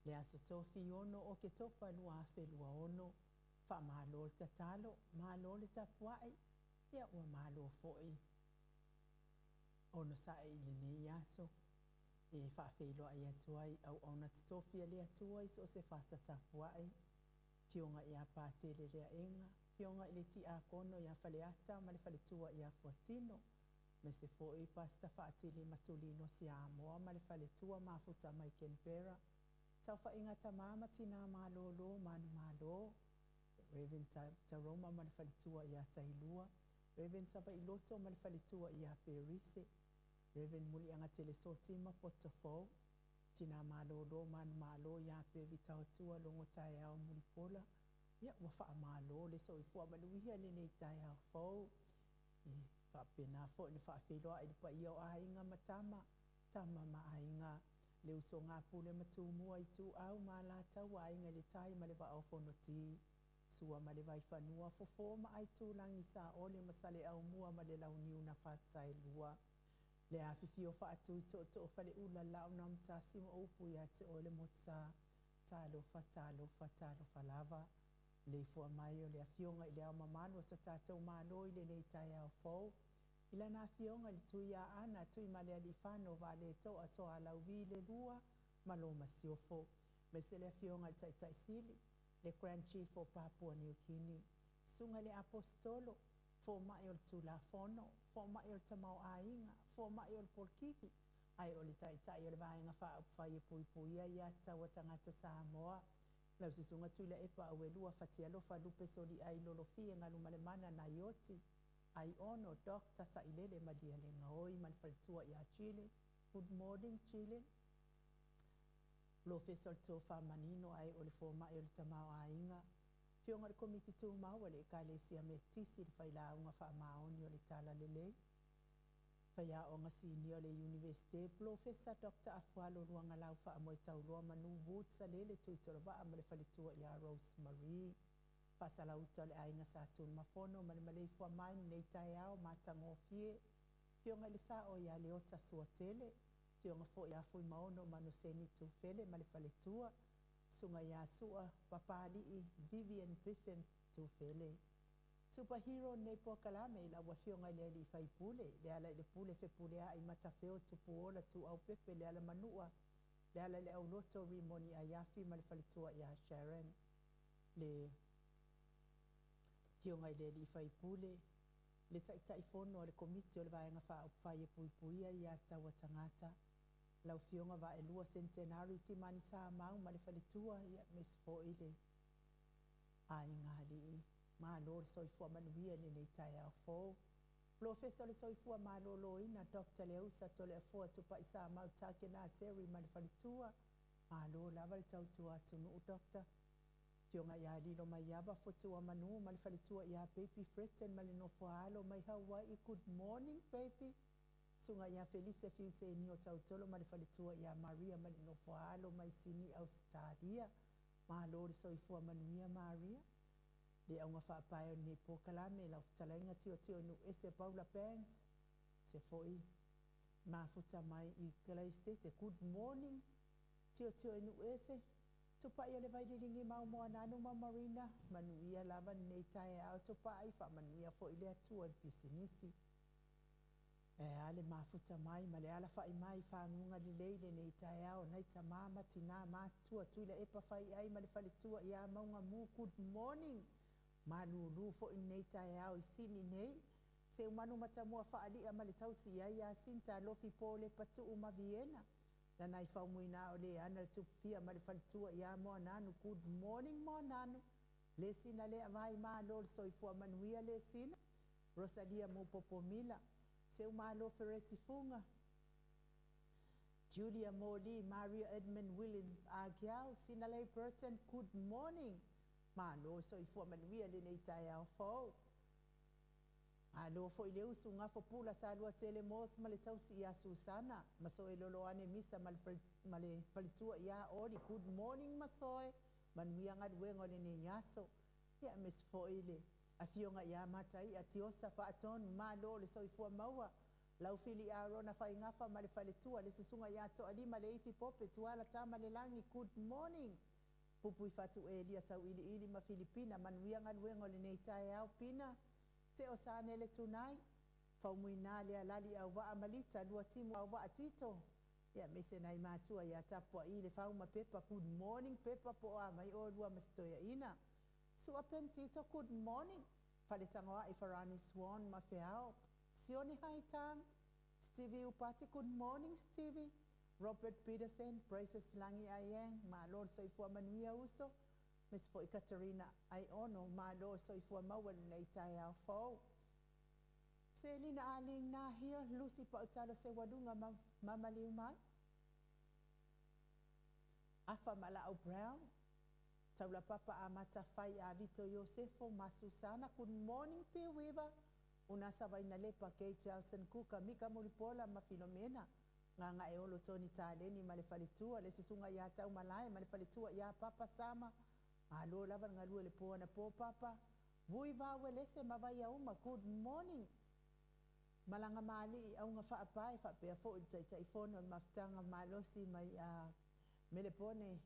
Le Aso Tofi 6 o Oketopa 2026. Faamalo le tatalo, malo le tapuai, ia ua malo foi onosai i lenei aso. E faafeiloai atu ai auauna totofi a le Atua i so o se fata tapuai, Afioga ia Patele Leaega, Afioga i le Tiakono ia Faleata ma le faletua ia Fuatino, aemaise foi Pastor Faatili Matulino Siamoa ma le faletua mafuta mai Canberra, saofaiga tama ma tina malolo manumalo, Reverend Taroma ma le faletua ia Tailua, Reverend Savailoto ma le faletua ia Perise, Reverend Muliagatele Soti ma Potofou, tina malolo manumalo ia Pevi Tautua Logo Taeao Mulipola. Ia ua faamalo le soifua manuia lenei taeao fou. E faapena foi ona faafeiloai i le paia o aiga ma tama, tama ma aiga, le usoga a Pule ma Tumua, Ituau ma Alataua, Aiga i le Tai ma le Vaa o Fonoti, Sua ma le Vaifanua, Fofo ma Aitulagi, Saole ma Saleaaumua ma le Launiu na Fasaelua, le afifio faatui tootoo Faleula, Laau na Amotasi ma upu ia te oe le Motusa. Talofa, talofa, talofa lava. Le ifua mai o le Afioga i le Ao Mamalu o so tatou Malo i lenei taeao fou, i lana Afioga i le Tuiaana Tuimalealiifano Vaaletoa Sualauvi le Lua ma lo Masiofo, aemaise le Afioga i le Taitai Sili, le Grand Chief o Papua New Guinea, Susuga i le Aposetolo, Fomai o le Tulafono, Fomai o le Tamaoaiga, Fomai o le Polokiki, ae o le Taitai o le Vaega Faaupufai e Puipuia Ia Tatau a Tagata Samoa, lau Susuga Tuilaepa Auelua Fatialofa Lupe Soliai Lolofie Galumalemana Naioti Aiono Dr. Sailele Malielegaoi ma le faletua ia Chile. Good morning, Chile. Polofesa o le Tofa Manino ae o le Fomai o le Tamaoaiga, Afioga i le Komiti Tumau a le Ekalesia Metotisi, le Failauga Faamaoni o le Talalelei, Faiaoga Sinia o le Iunivesite, Polofesa Dr. Afualo Luagalau Faamoetauloa Manu Woods Alele Tuitolovaa ma le faletua ia Rose Marie, Faasalauta o le Aiga Sa Tunumafono ma le maleifua mai lenei taeao matagofie, Afioga i le Sao ia Leota Suatele, Afioga foi ia Fuimaono Manuseni Tufele ma le faletua, Susuga ia Sua Papali'i Vivian Biffin Tufele. Superhero lenei polokalame i lau Afioga i le Alii Faipule, le ala i le pule Fepuleai Matafeo Tupuola Tuaupepe le Alamanua, le ala i le auloto Rimoni Aiafi ma le faletua ia Sharon. Le Afioga i le Alii Faipule, le Taitaifono a le Komiti o le Vaega Faaupufai e Puipuia Ia Tatau a Tagata, lau Afioga Vaaelua Centenary Timani Samau ma le faletua, ia aemaise foi le aiga alii. Malo le soifua manuia i lenei taeao fou. Polofesa o le Soifua Maloloina Dr. Leusa Toleafoa Tupai Samau Takena Seri ma le faletua, malo lava le tautua atunuu Doctor. Afioga ia Lilo Maiava Fotua Manu ma le faletua ia Baby Fretton ma le nofoaalo mai Hawaii. Good morning, baby. Susuga ia Felise Fiuseni o Tautolo ma le faletua ia Maria ma le nofoaalo mai Sini, Ausetalia. Malo le soifua manuia, Maria. Le auga faapae o lenei polokalame, lau fetalaiga Tiotio Nuuese Paula Banks, se foi mafuta mai i Kalaistete. Good morning, Tiotio Nuuese. Tupai o le Vaililigi Maumoananu ma Marina, manuia lava lenei taeao tupai, faamanuia foi le Atua i le pisinisi. E a le mafuta mai ma le alafai mai faguga lelei lenei taeao nai tama ma tina matua Tuilaepa Faiai ma le faletua ia Maugamu. Good morning. Malulu foi lenei taeao i Sini nei. Seumanu Matamua Faalia ma le tausi ia ia Sinta Lofi Pole Patuu ma Viena. Lanai Faumuina o le ana le Tupufia ma le faletua ia Moananu. Good morning, Moananu. Le sina le avai malo le soifua manuia le sina. Rosalia Mupopomila. Seumalo Fereti Funga. Julia Moli, Maria Edmund Williams Agiao, Sinalei Burton, good morning. Malo soifua manuia lenei taeao fou. Malo foi le usu gafo pula Salua Tele Mos ma le tausi ia Susana, Masoe Loloane Misa ma le faletua ia Oli. Good morning, Masoe. Manuia galuega o lenei aso. Ia aemaise foi le Afioga ia Mataia Tiosa Faatonu, malo le soifua maua. Laufili Arona Faigafa ma le faletua, le Susuga ia Toalima Leifi Pope Tuala Tamalelagi, good morning. Pupuifatu Elia Tauiliili ma Filipina, manuia galuega o lenei taeao. Pina Teo Sanele Tunai, Faumuina Lealali Auvaa ma Lita, Luatimu Auvaa Tito, ia aemaise nai matua ia Tapuai Lefau ma Pepa, good morning Pepa po o a mai oulua ma si toeaina. Sua Pen Tito, good morning. Faletagoai Farani Swan ma Feao, Sione Haitang, Stevie Upati, good morning Stevie. Robert Peterson, Praises Lagi Aiang, malo le soifua manuia uso. Aemaise foi Katarina Aiono, malo le soifua maua i lenei taeao fou. Selina Aling Nahia, Lucy Pautala Seualuga ma Mama Liumai, Afa Mala'au Brown, Taulapapa Amata Fai a Vito Iosefo ma Susana, good morning Piuiva, Unasa Vainalepa, Kay Jelson Kuka, Mika Mulipola ma Filomena, Gagaeolo Tony Taleni ma le faletua, le Susuga ia Taumalae ma le faletua ia Papa Sama, malo lava le galue i le po anapo Papa, Vui Vao Uelese ma Vaiauma, good morning. Malaga Maali'i Auga Faapae faapea foi le Taitaifono o le Mafutaga Malosi mai a Melepone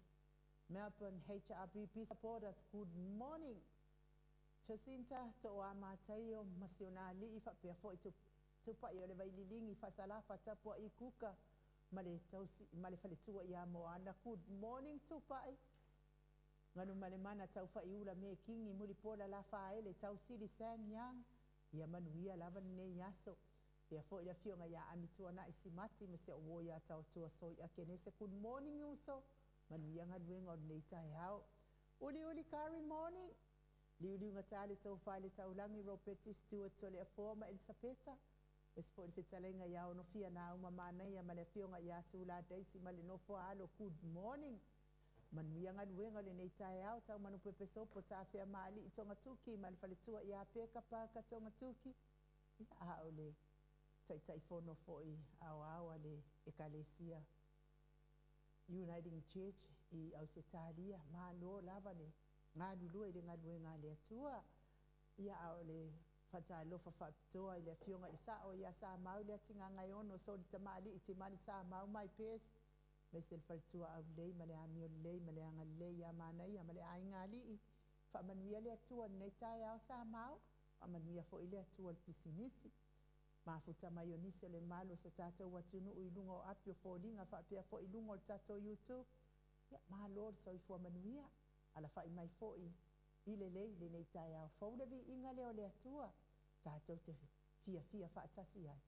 Melbourne HRPP supporters good morning. Jacinta Tooa Mataio ma si ona alii faapea foi Tupai o le Vaililigi Faasalafa Tapua'i Kuka ma le tausi ma le faletua ia Moana good morning Tupai. Galumalemana Taufaiula Mekingi Mulipola Lafaele Tausili Sang Yang ia manuia lava lenei aso. Faapea foi le afioga ia Amituanai Simati ma si au uo ia Taotua Soia Kenese good morning uso, manuia galuega o lenei taeao. Uliuli Kari morning. Liuliugata le tofa i le taulagi Ropeti Stewart Toleafoa ma Elisapeta. Aemaise foi le fetalaiga ia Onofia Nauma Manaia ma le afioga ia Sula Daisy ma le nofo a alo good morning. Manuia galuega o lenei taeao, Taumanu Pepesopo, Tafea Maali'i Togatuki ma le faletua ia Peka Parker Togatuki, ia a o le Taitaifono foi aoao a le Ekalesia Uniting Church i Ausetalia. Malo lava le galulue i le galuega a le Atua. Ia a o le faatalofa faapitoa i le Afioga i le Sao ia Samau Leatigagaeono Soli Tamalii Timani Samau my best, aemaise le faletua aulelei ma le amio lelei ma le agalelei ia Manaia ma le aiga alii. Faamanuia le Atua i lenei taeao Samau, faamanuia foi le Atua i le pisinisi. Mafuta mai o nisi o le malu o so tatou atunuu i luga o api o foliga faapea foi i luga o le tatou YouTube. Ia, malo le soifua manuia. Alafai mai foi i lelei i lenei taeao fou le viiga lea o le Atua tatou te fiafia faatasi ai.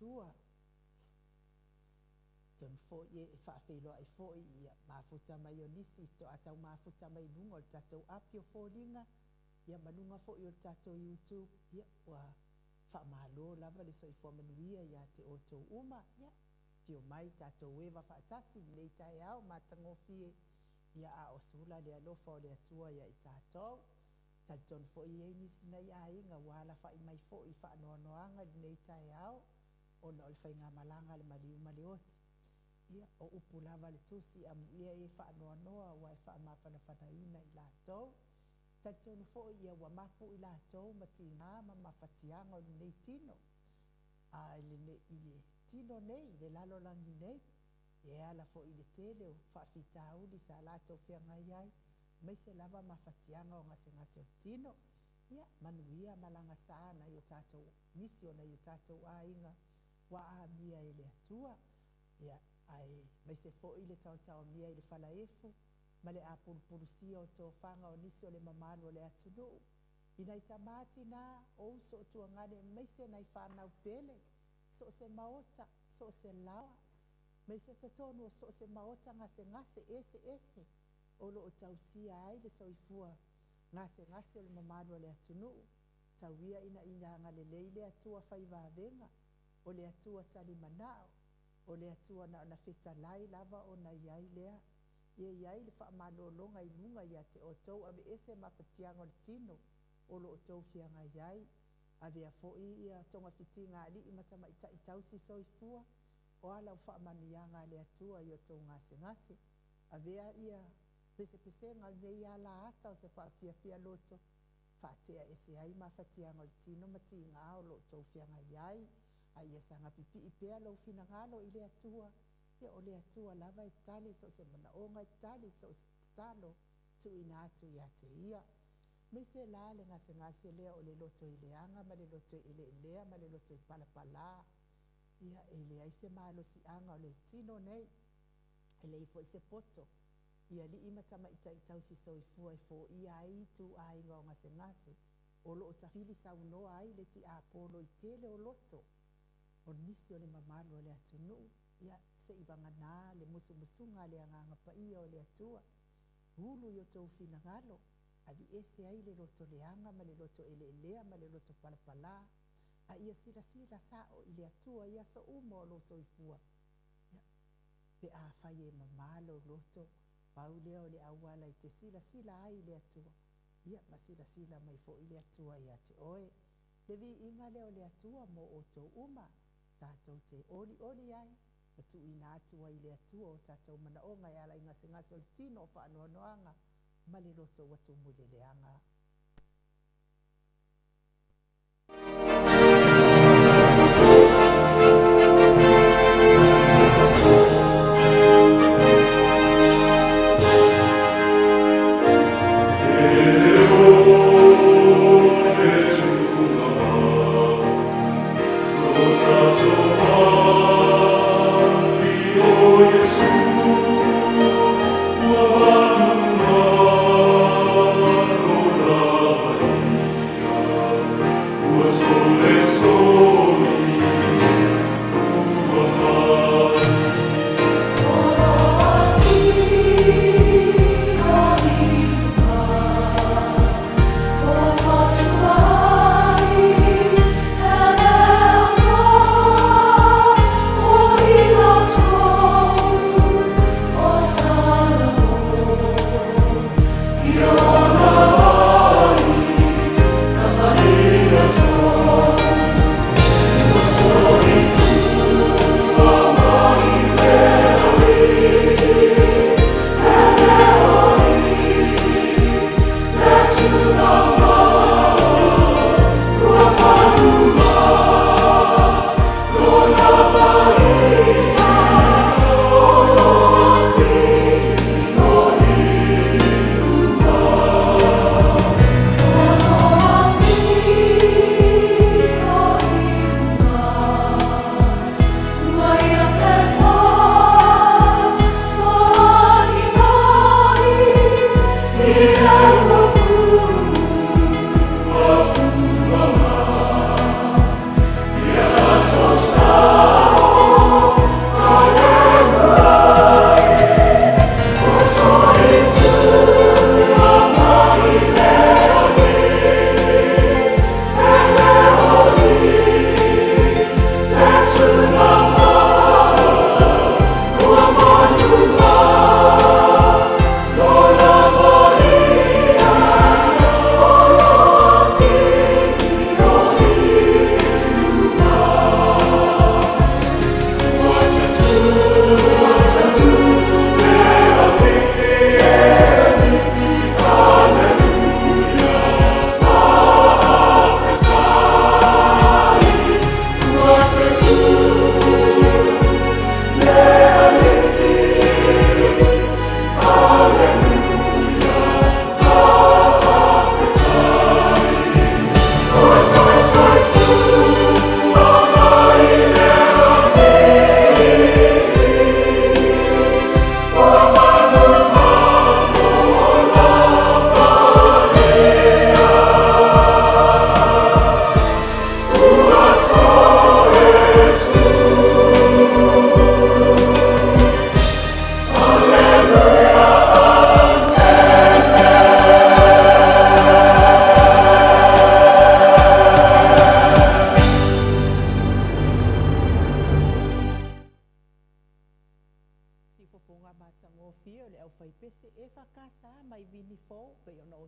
Atua. Atonu foi e faafeiloai foi ia mafuta mai o nisi toa tau mafuta mai luga o le tatou api o foliga, ia ma luga foi o le tatou YouTube, ia ua faamalo lava le soifua manuia ia te outou uma. Ia, afio mai tatou eva faatasi i lenei taeao matagofie, ia a o sula le alofa o le Atua ia i tatou. Talitonu foi e i ai nisi nai aiga ua alafai mai foi i faanoanoaga i lenei taeao ona o le faigamalaga a le maliu ma le oti. Ia, o upu lava a le Tusi, amuia e faanoanoa aua e faamafanafanaina i latou. Talitonu foi ia ua mapu i latou ma tiga ma mafatiaga o lenei tino, a i le tino nei, i le lalolagi nei, e ala foi i le tele o faafitauli sa latou feagai ai, aemaise lava mafatiaga o gasegase o le tino. Ia manuia malaga sa a nai o tatou, nisi o nai o tatou aiga ua amia e le Atua. Ia, aemaise foi le taotaomia i le falaefu ma le apulupulusia o tofaga o nisi o le mamalu o le atunuu, i nai tama, tina, o uso o tuagane, aemaise nai fanau pele, so o se maota, so o se laoa, aemaise totonu o so o se maota gasegase eseese o lo o tausia ai le soifua gasegase o le mamalu o le atunuu. Tau ia ina ia agalelei le Atua fai vavega, o le Atua talimanao, o le Atua na ona fetalai lava ona i ai lea. Ia i ai le faamalologa i luga ia te outou, aveese mafatiaga o le tino o lo o outou feagai ai. Avea foi ia togafitiga a alii ma tamaitai tausi soifua, o a lau faamanuiaga a le Atua i o outou gasegase. Avea ia pesepesega o lenei alaata o se faafiafia loto, faatea ese ai mafatiaga o le tino ma tiga o lo o outou feagai ai. A ia saga pipii pea lou finagalo i le Atua, ia o le Atua lava e tali so o se manaoga, e tali so o se tatalo e tuuina atu ia te Ia. Aemaise la le gasegase lea o le lotoileaga ma le lotoeleelea ma le lotoipalapala. Ia, e leai se malosiaga o le tino nei, e leai foi se poto i alii ma tamaitai tausi soifua e foia ai ituaiga o gasegase o lo o tafili saunoa ai le tiapolo i tele o loto o nisi o le mamalu o le atunuu. Ia, seivagana le musumusuga a le Agaga Paia o le Atua, ulu i o outou finagalo, aveese ai le loto leaga ma le loto eleelea ma le loto palapala, a ia silasila sao i le Atua i aso uma o lou soifua. Ia, pe afai e mama lou loto, pau lea o le auala e te silasila ai i le Atua, ia ma silasila mai foi le Atua ia te oe. Le viiga lea o le Atua mo outou uma, tatou te olioli ai ma tuuina atu ai i le Atua o tatou manaoga e ala i gasegase o le tino, o faanoanoaga ma le loto ua tumu i le leaga.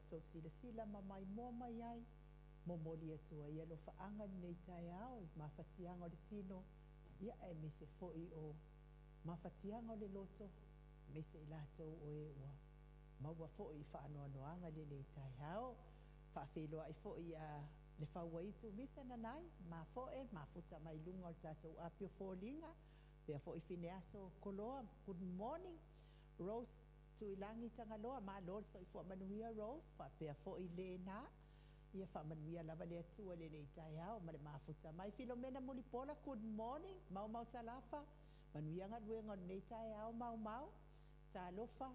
outou silasila ma maimoa mai ai, momoli atu ai alofaaga i lenei taeao i mafatiaga o le tino, ia aemaise foi o mafatiaga o le loto, aemaise i latou o e ua maua foi i faanoanoaga i lenei taeao. Faafeiloai foi ia Lefauaitu Misa Nanai, mafoe, mafuta mai luga o le tatou api o foliga, faapea foi Fineaso Koloa, good morning. Rose Tuilagi Tagaloa, malo le soifua manuia Rose, faapea foi Lena, ia faamanuia lava le Atua i lenei taeao ma le mafuta mai. Filomena Mulipola, good morning. Maumau Salafa, manuia galuega o lenei taeao Maumau. Talofa,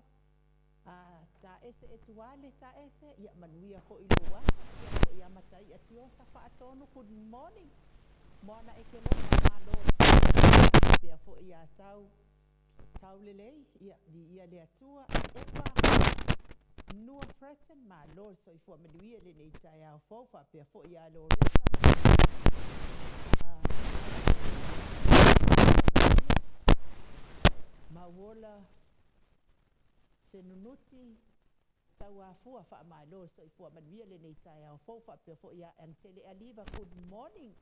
Taese Etuale Taese, ia manuia foi lou aso. Faapea foi ia Mataia Tiosa Faatonu, good morning. Moana Ekeloma, malo le soifua manuia. Faapea foi ia Tau Taulelei, ia viia le Atua. Epa Nua Fretton, malo le soifua manuia i lenei taeao fou. Faapea foi ia Loreta Mauola Fenunuti Tauafua, faamalo le soifua manuia i lenei taeao fou. Faapea foi ia Antele Aliva, good morning.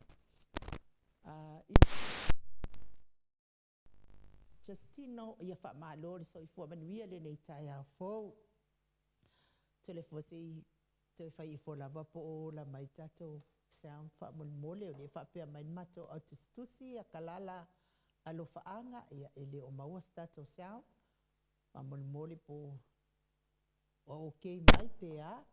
Justino, ia faamalo le soifua manuia i lenei taeao fou. Telefoni se i toe fai ifo lava po o ola mai tatou sound faamolemole. O lea e faapea mai le matou autusitusi ia Kalala Alofaaga, ia e le o maua se tatou sound. Faamolemole po o okay mai pe a.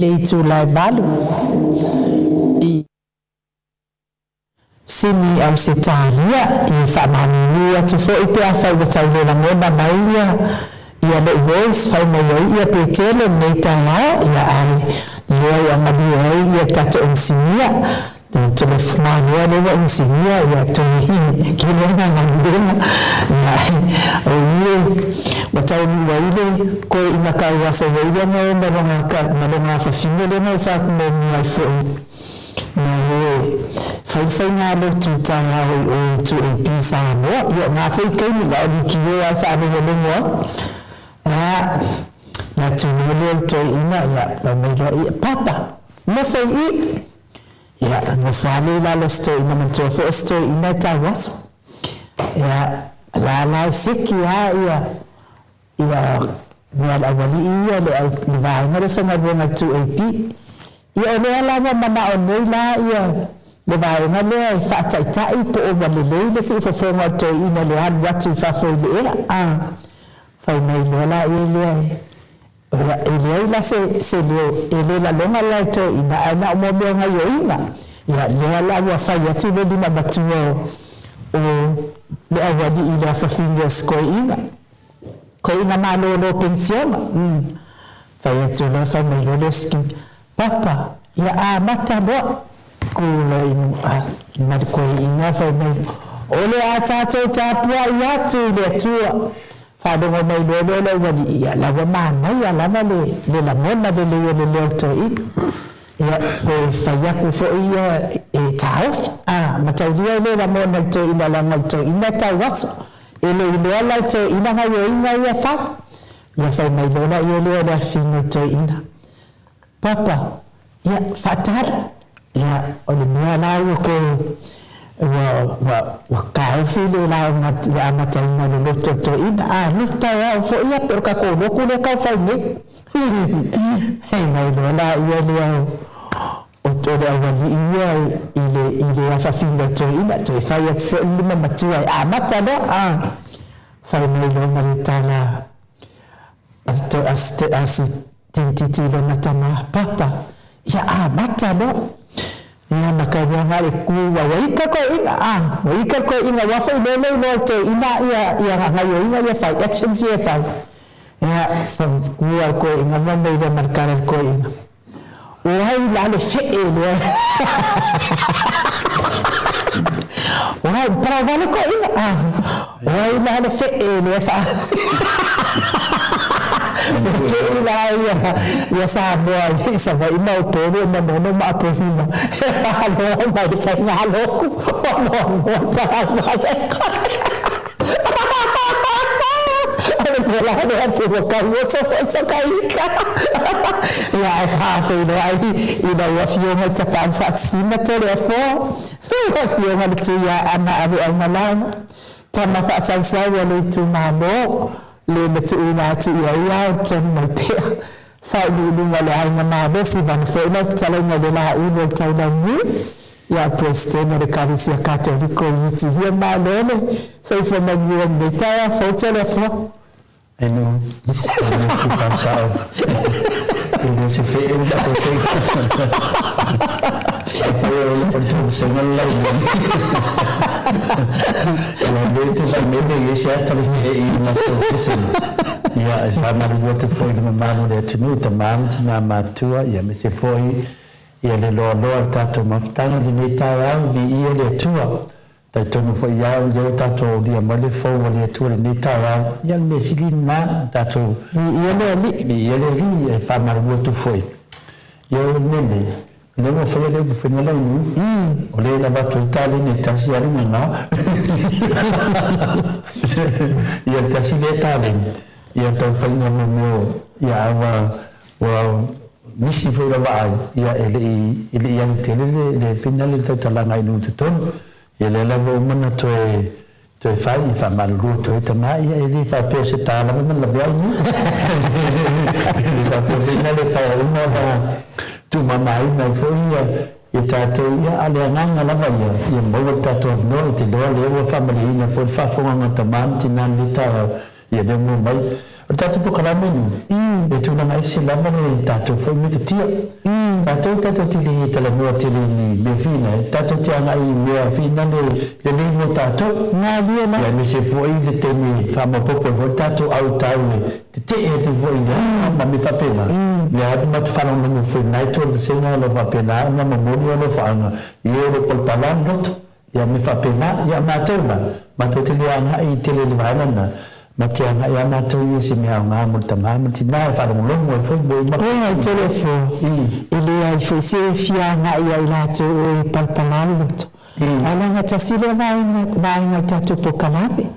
le itula e 8 i Sini Ausetalia, e faamalulu atu foi pe afai ua tau le lagona mai ia ia lou voice fai mai ai ia Petelo i lenei taeao, ia ae lea ua galue ai ia le tatou inisinia, Tolofumaloa lea ua inisinia ia toe kele ana galuega, ia ae o i e ua taunuu ai le koeina kauasa ua i lea na o ma lona ma lona afafine lea na ou faamoemoe ai foi na o e fai le faigalotu i taeao i o i 2AP Samoa. Ia o na foi taimi na o likio lava e faalogologo atu. Ia, na atu loa lea o le toeaina, ia, fai mai loa, ia, Papa, nofo i i. Ia, nofo lava lea i lalo o si toeaina, manatua foi o si toeaina e tauaso. Ia, o la la e seki lava ia, ia mea a le aualii ia, le, au, le vaega lea e faigaluega i le 2AP. Ia o lea la ua manao nei la ia le vaega lea e faataitai po o ua lelei le siufofoga o le toeaina i le alu atu i fafo i le ea, a fai mai loa la ia lea e, ia, e leai la se, se leo, e le lalona la e toeaina ae na o mo mea o gaioiga. Ia lea la ua fai atu le lima matua o, o le aualii i le afafine o si koeaina. Koeaina malolo penisiona, umm. Fai atu loa fai mai loa le skin, Papa, ia amata loa. Ku loa i ma le koeaina fai mai, O le a tatou tapuai atu i le Atua. Faalogo mai loa lea o le aualii, ia la ua manaia lava le le lagona lelei o le leo o le toeaina. Ia, toe fai atu foi ia e taofi, a, mataulia e le lagona e le toeaina leaga o le toeaina e tauaso. E le iloa la e le toeaina gaioiga ia fai. Ia fai mai loa laia lea o le afinu o le toeaina, Papa, ia, faatali. Ia, o le mea la ua toe, ua, ua, ua taofi le lauga i le amataina o le lotu o le toeaina. A lotu taeao foi ia, pei o le tatou lotu lea e tau fai nei. Fai mai loa laia lea o, o, o le aualii ia i le, i le afafine o le toeaina, toe fai atu foi le lima matua e amata loa, a. Fai mai loa ma le tala a si tintiti i lona tama, Papa, ia amata loa. Ia ma ka mea le ku ua ua ika koe ina, a, ua ika koe ina, ua foi lele loa le toe ina ia, ia gaioiga ia fai, actions ia fai. Ia, ku a koe ina va nei loa ma le kala le koe ina. O ai la le fe'e lea? O ai, paravale koeina? Ah, o ai la le fe'e lea fa... Ua ke'i la ia, ia Samoa i Savaii ma Upolu o Manono ma Apolima e fa'aloa mai le faigalotu o noanoa paravale koe. O le mea la lea pe ua tau oso foi so ka ika. Ia ae faafeiloai i lau Afioga i Tapaau Faasisina Toleafoa, lau Afioga le Tuiaana Aveaumalaga, tama faasausau a le itumalo, le na tuuina atu i ai ia o tonu mai pea. Faauluuluga o le Aiga Malosi, vane foi lau fetalaiga i le Laaulu o le Taulauniu. Ia Peresetene o le Ekalesia Katoliko i Niu Tihia, malo le soifua manuia i lenei taeao fou Toleafoa. E no, e le o se faasao, e le o se fe'e le faatosega. Afai o le faatosega le laumoni. Ia le te fai nei le ese ata le fe'e i matou fesili. Ia e faamalulu atu foi i le mamalu o le atunuu i tama ma tinā matutua, ia aemaise foi Ia le loaloa le tatou mafutaga i lenei taeao, viia le Atua. Talitonu foi ia au lea ua tatou aulia mai le fou a le Atua i lenei taeao. Ia o le mea sili lena, tatou. Viia le Alii. Viia le Alii, e faamalulu atu foi. Ia o le mea nei, o lea ua faia le upu faiga lainu, o lea e lava atu ai le taleni e tasi alu gagā. Ia le tasi lea taleni, ia le tau faiga mo mea o, ia a ua Ua misi foi lau vaai, ia e le i, e le i alu tele le, le fina le tautalaga i nuu totonu. Ia lea la ua uma ona toe, toe fai, ia faamalulu atu ai tama, ia e le faapea o se ta lava na lavea ai nuu. E le faapea foi na le fai uma ona tuumamaina ai foi ia, ia tatou, ia a o le agaga lava ia, ia maua le tatou avanoa, i te iloa lea ua faamalieina foi le faafofogaaga a tama ma tina i lenei taeao, ia lea ua maua mai. O le tatou polokalame nuu. E tulaga ese lava le tatou foi metotia. Tatou tatou te le talanoa tele i ni mea finale, tatou te agai i mea finale lelei mo tatou. Malie la. Ia aemaise foi le taimi e faamaopoopo ai foi le tatou autau e tetee atu foi i le aoga ma mea faapena. Ia alu ma te faalogologo foi i lena itu o le vasega o lo o faapena ona momoli alofaaga i e o lo o palapala le loto. Ia mea faapena. Ia matou la, matou te le agai tele i le vaega lena, matou te agai lava matou ia i se mea aoga mo le tama ma le tina e faalogologo ai foi mo ma. Ea, tele fua, e leai foi se fia agai ia i latou o e palapala le loto. Ae leaga tasi lea vaega, vaega o le tatou polokalame,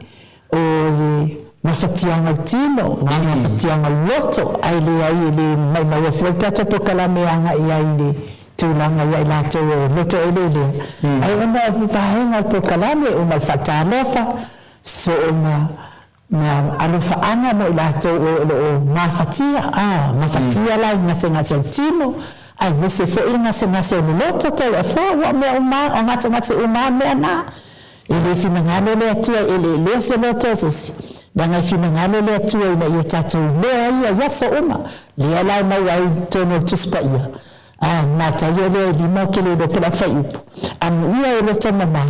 o le mafatiaga o le tino, ma le mafatiaga o le loto, ae leai e le maimaua fua le tatou polokalame e agai ai i le tulaga ia i latou e loto eleelea, ae ona o vaega o le polokalame uma le faatalofa, soo ma ma alofaaga mo i latou e o lo o mafatia, a, mafatia la i gasegase o le tino, aemaise foi le gasegase o le loto Toleafoa, ua o mea uma o gasegase uma a mea na. E le finagalo le Atua e eleelea se loto o se isi, leaga e finagalo le Atua ina ia tatou iloa ia i aso uma, lea la e maua ai i totonu o le Tusi Paia, a, Mataio lea e lima ou te le iloa po o le a le fuaiupu, Amuia e loto mama,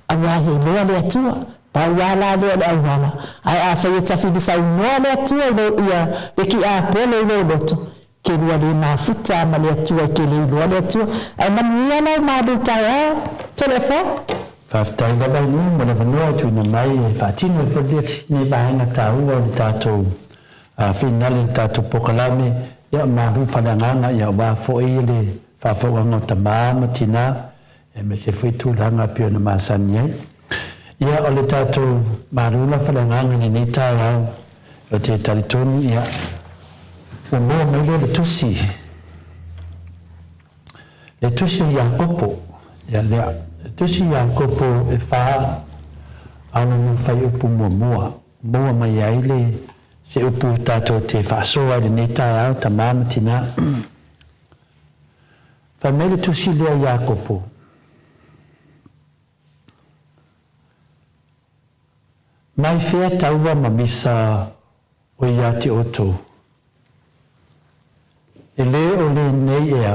aua e iloa le Atua. Pau lava la lea o le auala, ae afai e tafili saunoa le Atua i lou, ia, le tiapolo i lou loto, ke lua le mafuta ma le Atua e ke le iloa le Atua. Ae manuia lau malu taeao, Toleafoa. Faafetai lava i mo le avanoa e tuuina mai e faatino ai foi lenei vaega taua o le tatou finale o le tatou polokalame. Ia, malu faaleagaga aua foi le faafouaga o tama ma tina, aemaise foi tulaga e pei ona masani ai. Ia, o le tatou malu la faaleagaga i lenei taeao, ou te talitonu, ia, ua maua mai lea le tusi, le tusi o Iakopo, ia lea, le tusi o Iakopo e fa a ona fuaiupu muamua, maua mai ai le se upu tatou te faasoa i lenei taeao, tama ma tina. Fai mai le tusi lea Iakopo, Mai fea taua ma misa o ia te outou? E lē o lenei ea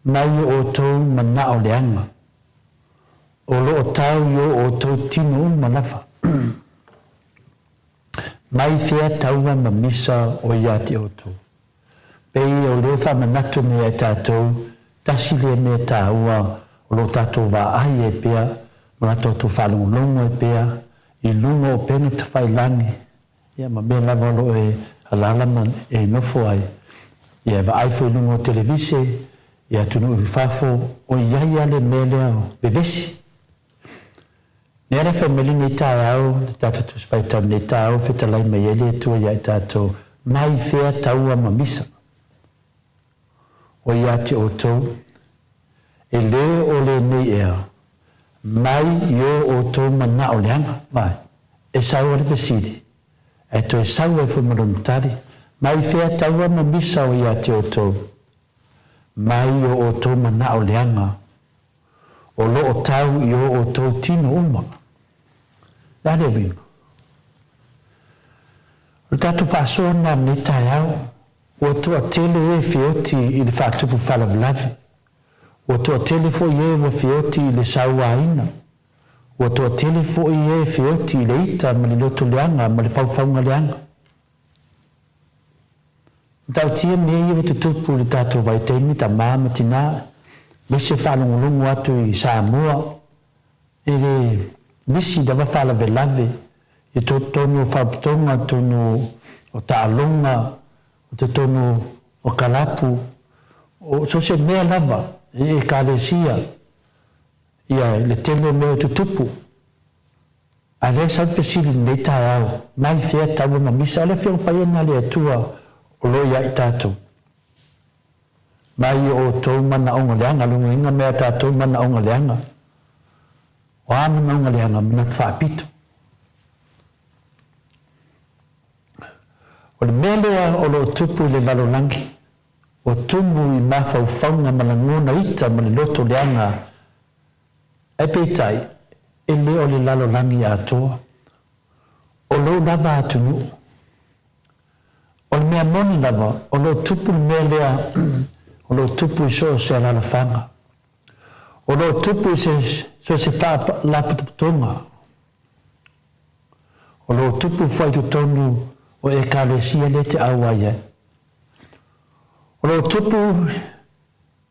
mai o outou manao leaga, o lo o tau i o outou tino uma lava. Mai fea taua ma misa o ia te outou? Pei o lea faamanatu nei ia tatou, tasi lea mea taua o lo o tatou vaai ai pea ma la tatou faalogologo ai pea i luga o upega tafailagi, ia ma mea lava o lo o e alaala ma e nofo ai, ia e vaai foi i luga o televise i atunuu i fafo, o i ai lava le mea lea o vevesi. Mea lea fai mai lenei taeao, le tatou Tusi Faitau lenei taeao, fetalai mai ai le Atua ia i tatou, mai fea taua ma misa o ia te outou, e lē o lenei ea, mai i o outou manao leaga, vaai, e sau a le fesili, ae toe sau ai foi ma lona tali, mai fea taua ma misa o ia te outou, mai i o outou manao leaga, o lo o tau i o outou tino uma. O le a le uiga? O le tatou faasoa lena i lenei taeao, ua toatele e feoti i le faatupu faalavelave, ua toatele foi e ua feoti i le sauaina, ua toatele foi e feoti i le ita ma le loto leaga ma le faufauga leaga. Matautia mea ia ua tutupu i le tatou vaitaimi, tama ma tina, aemaise faalogologo atu i Samoa i le misi lava faalavelave i totonu o faalapotopotoga, totonu o taaloga, o totonu o kalapu, o so o se mea lava i ekalesia, ia le tele o mea ua tutupu. A lea sau le fesili i lenei taeao, mai fea taua ma misa? O le Afioga Paia lena a le Atua o lo o ia i tatou. Mai i o outou manaoga leaga, lona uiga mea tatou manaoga leaga. O a manaoga leaga? Manatu faapito. O le mea lea o lo o tupu i le lalolagi, ua tumu i mafaufauga ma lagona ita ma le loto leaga. Ae peitai, e le o le lalolagi atoa. O lou lava atunuu. O le mea moni lava, o lo o tupu le mea lea, o lo o tupu i so o se alaalafaga. O lo o tupu i se, so o se faalapotopotoga. O lo o tupu foi i totonu o Ekalesia lea te auai ai. O lo o tupu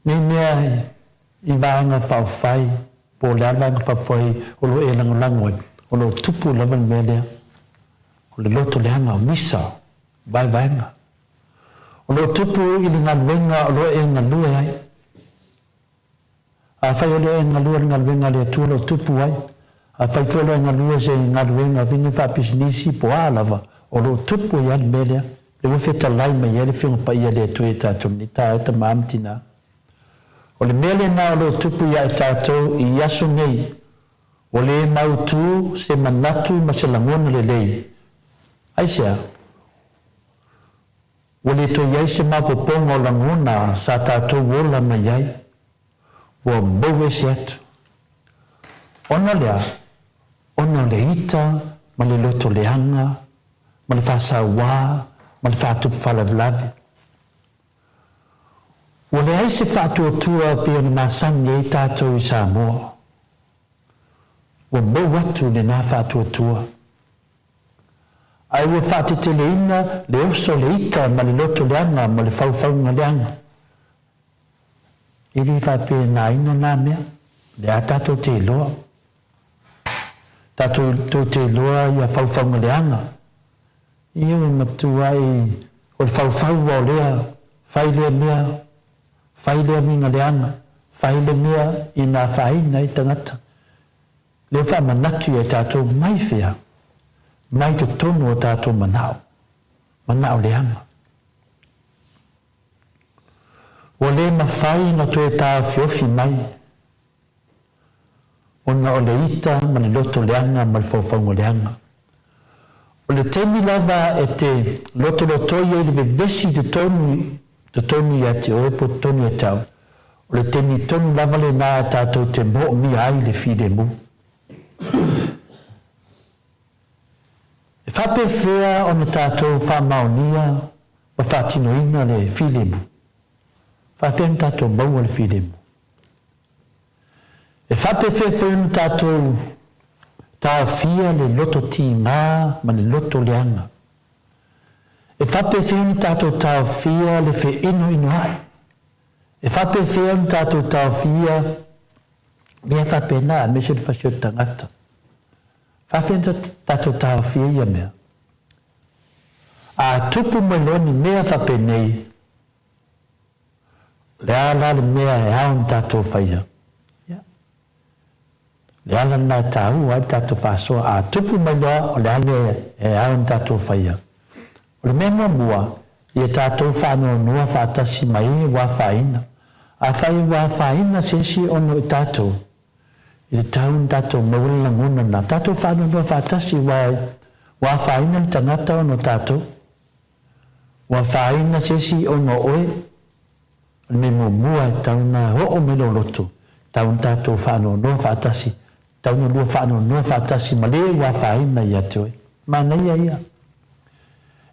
nei mea i Vaega Faaupufai, po o le a le Vaega Faaupufai o lo o e lagolago ai, o lo o tupu lava le mea lea, o le loto leaga o misa, vaevaega. O lo o tupu i le galuega o lo o e galue ai. Afai o lea e galue le galuega a le Atua o lo o tupu ai, afai foi o lo o e galue se galuega fina faapisinisi po o a lava, o lo o tupu ai lava le mea lea. Lea ua fetalai mai ai le Afioga Paia a le Atua ia tatou i lenei taeao tama ma tina. O le mea lena o lo o tupu ia i tatou i aso nei, ua le mautu se manatu ma se lagona lelei. Aisea? Ua le toe i ai se maopoopoga o lagona sa tatou ola mai ai, ua mou ese atu. Ona lea, ona o le ita ma le loto leaga, ma le faasauā, ma le faatupu faalavelave. Ua leai se faatuatua e pei ona masani ai tatou i Samoa. Ua mou atu lena faatuatua. Ae ua faateteleina le oso o le ita ma le loto leaga ma le faufauga leaga. E le faapenaina na mea, lea tatou te iloa. Tatou tou te iloa ia faufauga leaga. Ia ua matuai o le faufauga o lea, fai lea mea, fai lea uiga leaga, fai le mea i na afaina ai le tagata. Lea faamanatu ia tatou mai fea? Mai totonu o tatou manao, manao leaga. Ua le mafai ona toe taofiofi mai ona o le ita ma le loto leaga ma le faufauga leaga. O le taimi lava e te lotolotoi ai le vevesi i totonu, totonu ia te oe po totonu ia te au, O le taimi tonu lava lena tatou te moomia ai le filemu. E faapefea ona tatou faamaonia ma faatinoina le filemu? Faafefea ona tatou maua le filemu? E faapefea foi ona tatou taofia le loto tiga ma le loto leaga? E faapefea ona tatou taofia le feinoinoai? E faapefea ona tatou taofia mea faapena aemaise le fasi o le tagata? Faafefea ona tatou taofia ia mea? A tupu mai loa ni mea faapenei, o le a la le mea e ao ona tatou faia? Ia, le ala lena e taua ai le tatou faasoa. A tupu mai loa, o le a le mea e ao ona tatou faia? O le mea muamua, ia tatou faanoanoa faatasi ma e ua afaina. Afai ua afaina se isi ono i tatou, e tatau ona tatou maua le lagona lena. Tatou faanoanoa faatasi aua ua afaina le tagata ona o tatou. Ua afaina se isi ona o oe. O le mea muamua e tatau ona oo mai lou loto, e tatau ona tatou faanoanoa faatasi, e tatau ona lua faanoanoa faatasi ma le ua afaina ia te oe. Manaia ia.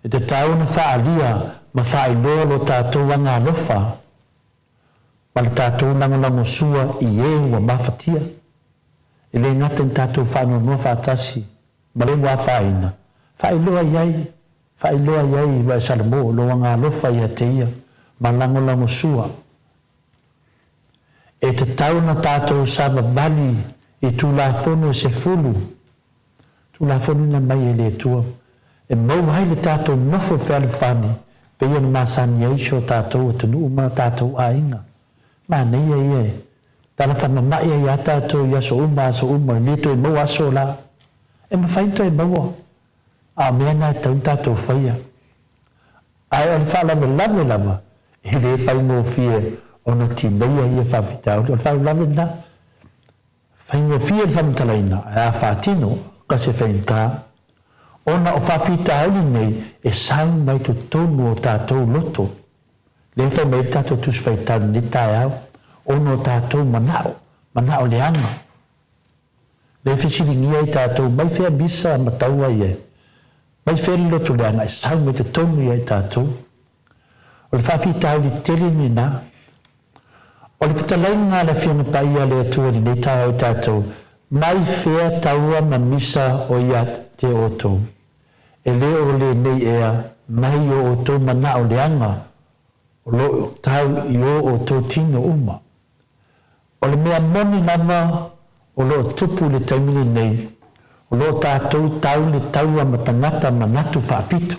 E tatau ona faaalia ma faailoa lo tatou agaalofa ma le tatou lagolagosua i e ua mafatia. E le gata ina tatou faanoanoa faatasi ma le ua afaina, faailoa i ai Faailoa i ai ua e Salamo lou agaalofa ia te ia ma lagolagosua. E tatau ona tatou savavali i Tulafono e sefulu, Tulafono ina mai e le Atua, e maua ai le tatou nofo fealofani pei ona masani ai si o tatou atunuu ma tatou aiga. Manaia ia e tala faamama'i ai a tatou i aso uma aso uma, e le toe maua aso la. E mafai ona toe maua. A o mea na e tatau ona tatou faia. Ae o le faalavelave lava, e le faigofie ona tineia ia faafitauli. O le faalavelave lena, faigofie le faamatalaina, ae a faatino, ka se faigata. Ona o faafitauli nei e sau mai totonu o tatou loto. Lea e fai mai ai le tatou Tusi Faitau i lenei taeao, ona o tatou manao, manao leaga. Lea e fesiligia ai tatou, mai fea misa ma taua ia? Mai fea le loto leaga e sau mai totonu ia i tatou. O le faafitauli tele lena. O le fetalaiga a le Afioga Paia a le Atua i lenei taeao i tatou, mai fea taua ma misa o ia te outou? E le o lenei ea mai o outou manao leaga o lo o tau i o outou tino uma? O le mea moni lava o lo o tupu i le taimi lenei, o lo o tatou tau le taua ma tagata manatu faapito.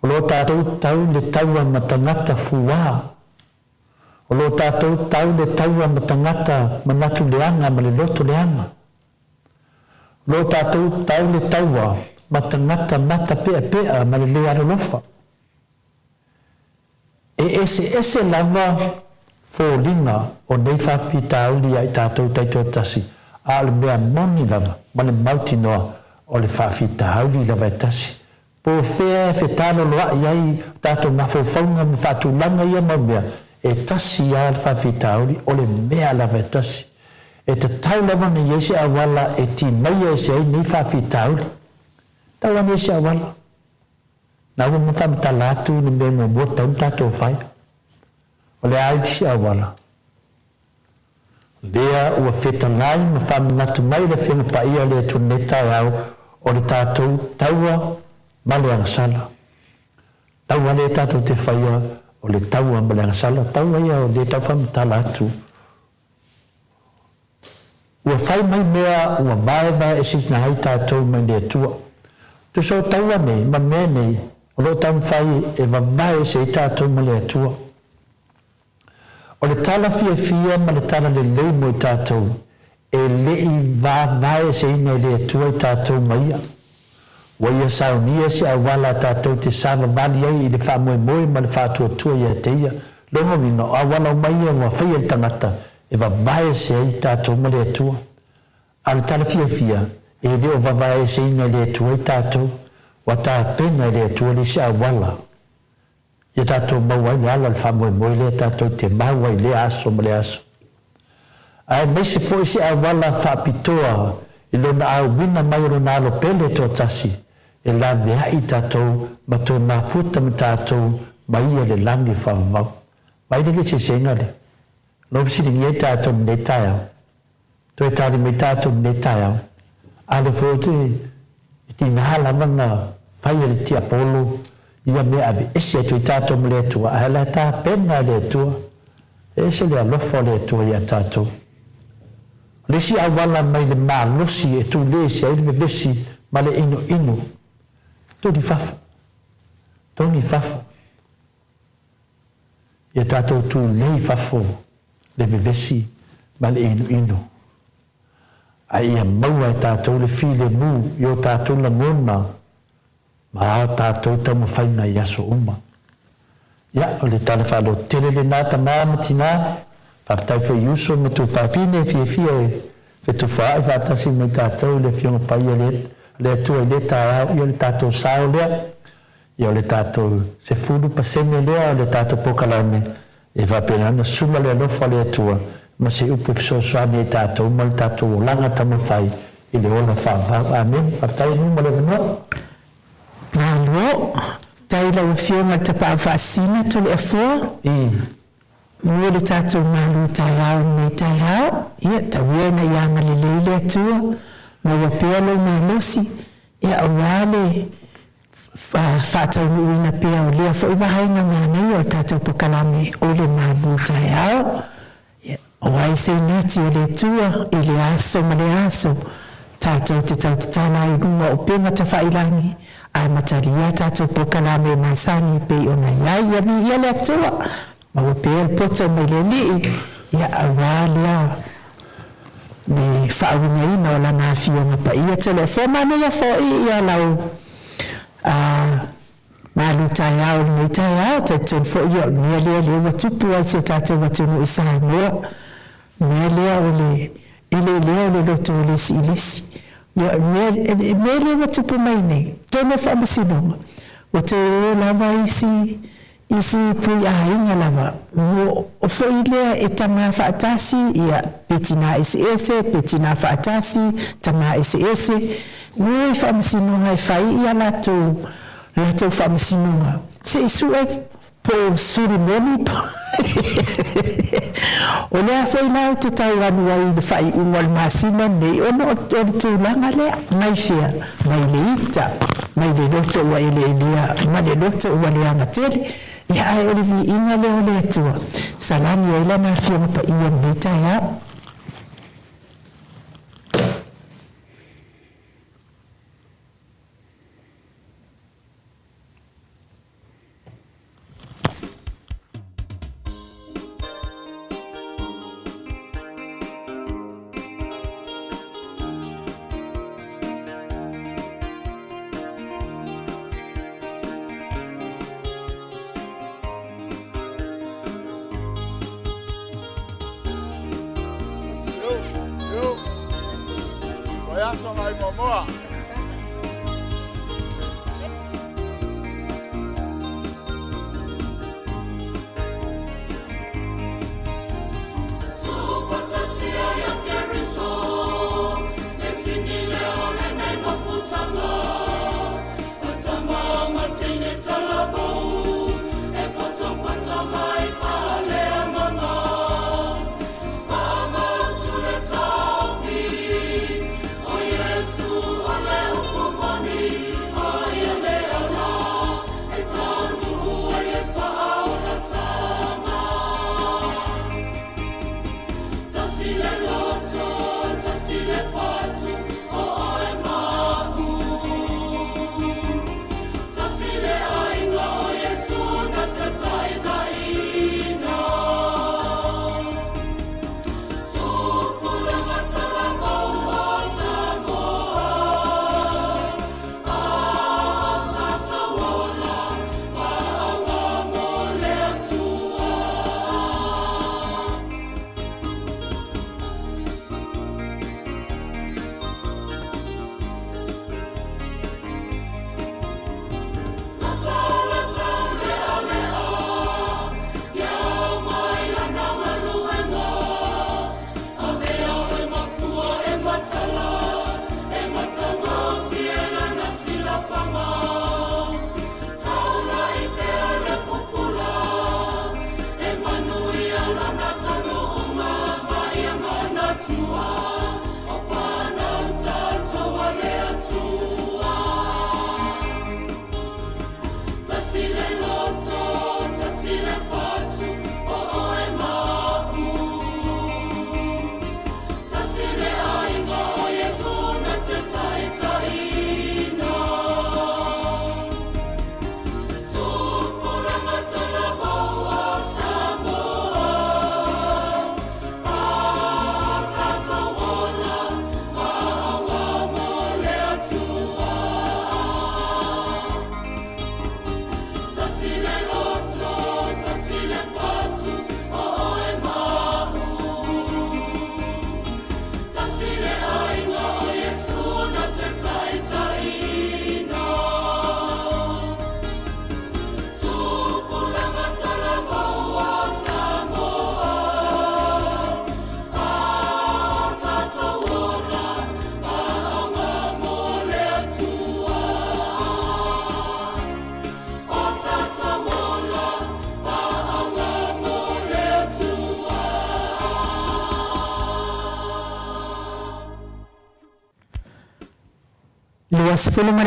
O lo o tatou tau le taua ma tagata fuā. O lo o tatou tau le taua ma tagata manatu leaga ma le loto leaga. O lo o tatou tau le taua ma tagata mata peapea ma le lē alolofa. E eseese lava foliga o nei faafitauli ia i tatou taitoatasi, a o le mea moni lava ma le mautinoa, o le faafitauli lava e tasi. Po o fea e fetaloloaʻi ai o tatou mafaufauga ma faatulaga ia mau mea, e tasi lava le faafitauli, o le mea lava e tasi. E tatau lava ona i ai se auala e tinaia ese ai nei faafitauli. Tau ane ai se auala. Na ua ma faamatala atu le mea muamua tatau ona tatou fai. O le a isi auala? Lea ua fetalai ma faamanatu mai le Afioga Paia o le Atua lenei taeao, o le tatou taua ma le agasala. Taua lea tatou te faia, o le taua ma le agasala, taua ia o lea tau faamatala atu. Ua fai mai mea ua vaevaeeseina ai tatou mai le Atua. Tusa o taua nei ma mea nei o lo o taumafai e vavae ese ai tatou ma le Atua. O le tala fiafia ma le tala lelei mo i tatou, e le i vavaeeseina e le Atua i tatou ma Ia. Ua Ia saunia se auala tatou te savavali ai i le faamoemoe ma le faatuatua ia te Ia. Lona uiga, o auala uma ia ua faia e le tagata e vavaese ai tatou ma le Atua. A o le tala fiafia, e le o vavaeseina e le Atua i tatou, ua tapena e le Atua le isi auala ia tatou maua ai le ala o le faamoemoe lea tatou te mau ai i lea aso ma lea aso. Aemaise foi se auala faapitoa i lona auina mai o lona alo pele toatasi e laveai tatou ma toe mafuta ma tatou ma ia le lagi faavavau. Mai le eseesega lea. Lou fesiligia ai tatou i lenei taeao. Toe tali mai tatou i lenei taeao. A lea foi ou te e tiga lava na fai e le tiapolo ia mea aveese atu ai tatou ma le Atua, ae o le a tapena e le Atua. E ese le alofa o le Atua ia tatou. O le isi auala mai le malosi e tulē ese ai le vevesi ma le inoino, tuli fafo, togi fafo. Ia tatou tulei i fafo le vevesi ma le inuinu, a ia maua e tatou le filemu i o tatou lagona ma a tatou taumafaiga i aso uma. Ia, o le tala faalototele lena tama ma tina, faafetai foi i uso ma tuafafine e fiafia e fetufaai faatasi mai tatou i le Afioga Paia le Atua i lea taeao, ia o le tatou sao lea. Ia o le tatou 10% lea o le tatou polokalame e faapena ona sula le alofa o le Atua ma se upu e fesoasoani ai tatou ma le tatou olaga taumafai i le ola faavavau. Amene. Faafetai Nuu mo le avanoa. Malo. Faafetai i lau Afioga i le Tapaau Faasisina Toleafoa mo le tatou malu taeao i lenei taeao. Ia, tau ia ina ia agalelei le Atua, maua pea lou malosi, ia aua le faataunuuina pea o lea foi vaega manaia o le tatou polokalame o le Malu Taeao. O ai se inati o le Atua i le aso ma le aso, tatou te tau tatala ai i luga o upega tafailangi, amatalia a tatou polokalame masani e pei ona i ai. Ia viia le Atua, maua pea le poto mai le Alii, ia aua lea le faauigaina o Lana Afioga Paia. Toleafoa manaia foi ia lau malu taeao i lenei taeao. Talitonu foi ia o le mea lea lea ua tupu ai si o tatou atunuu i Samoa, o le mea lea o le eleelea o le loto o le isi i le isi. Ia o le mea lea ua tupu mai nei, totonu o faamasinoga, ua toe o lava isi. I si pui aiga lava, ua o foi lea e tamā faatasi, ia, pe tinā eseese, pe tinā faatasi, tamā eseese, ua o i faamasinoga e fai ia latou, latou faamasinoga, se i sue po o suli moni po O le a foi la ou te tau alu ai i le faaiuga o le masina lenei, ona o le tulaga lea, mai fea? Mai le ita, mai le loto ua eleelea ma le loto ua leaga tele. Ia, ae o le viiga lea o le Atua, salani ai Lana Afioga Paia i lenei taeao.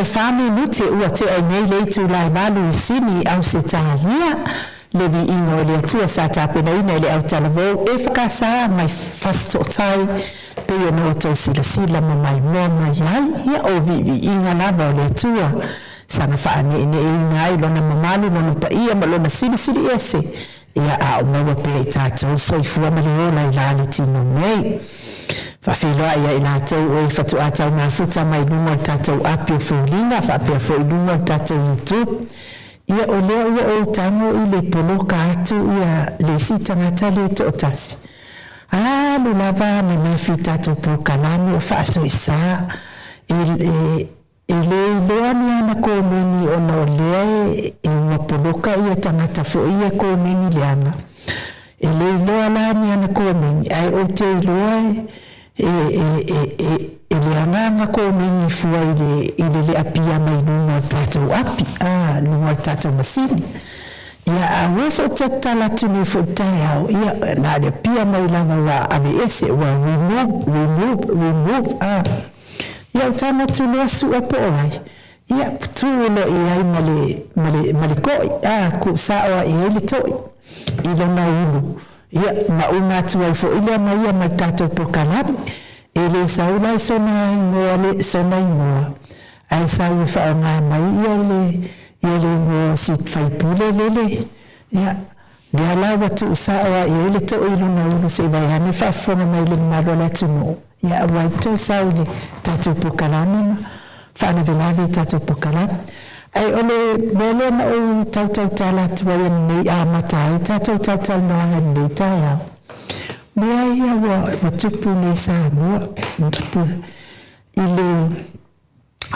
24 minute ua tea ai nei le itula e valu i Sini, Ausetalia. Le viiga o le Atua sa tapenaina e le autalavou EFKS mai Fasitootai, pei ona outou silasila ma maimoa mai ai, ia o viiviiga lava o le Atua saga faaneeneeina ai Lona mamalu, Lona paia ma Lona silisili ese, ia a o maua pea i tatou le soifua ma le ola i la le tino nei. Faafeiloai ia i latou o e faatoa tau mafuta mai luga o le tatou api o Foliga faapea foi i luga o le tatou YouTube. Ia o lea ua ou tago i le poloka atu ia le isi tagata lea toatasi. Alu lava ananafi i tatou polokalame o faasoesa e, e. E le iloa ni ana komeni ona o lea e e ua poloka ia tagata foi ia komeni leaga. E le iloa la ni ana komeni ae ou te iloa e e e e e leaga ana komeni fua i le i le le apia mai luga o le tatou api, a, luga o le tatou masini. Ia a ua foi ou te tatala atu nei foi i le taeao, ia na o le apia mai lava ua aveese, ua remove, remove, remove, a. Ia ou tago atu loa sue po o ai, ia tuu loa i ai ma le, ma le, ma le to'i, a, tuu sao lava i ai le to'i i lona ulu, ia, ma uma atu ai foi lea ma ia ma le tatou polokalame. E le sau la i sona igoa le, sona igoa, ae sau e faaaoga mai ia le, ia le igoa o si faipule lele, ia, lea la ua tuu sao lava i ai le to'i i lona ulu se i vae ane faafofoga mai le mamalu o le atunuu, ia aua ai le toe sau i le tatou polokalame ma faalavelave i tatou polokalame. Ae o le mea lea na ou tau tautala atu ai ananei e amata ai tatou talatalanoaga i lenei taeao, mea ia ua tupu nei i Samoa, tupu i le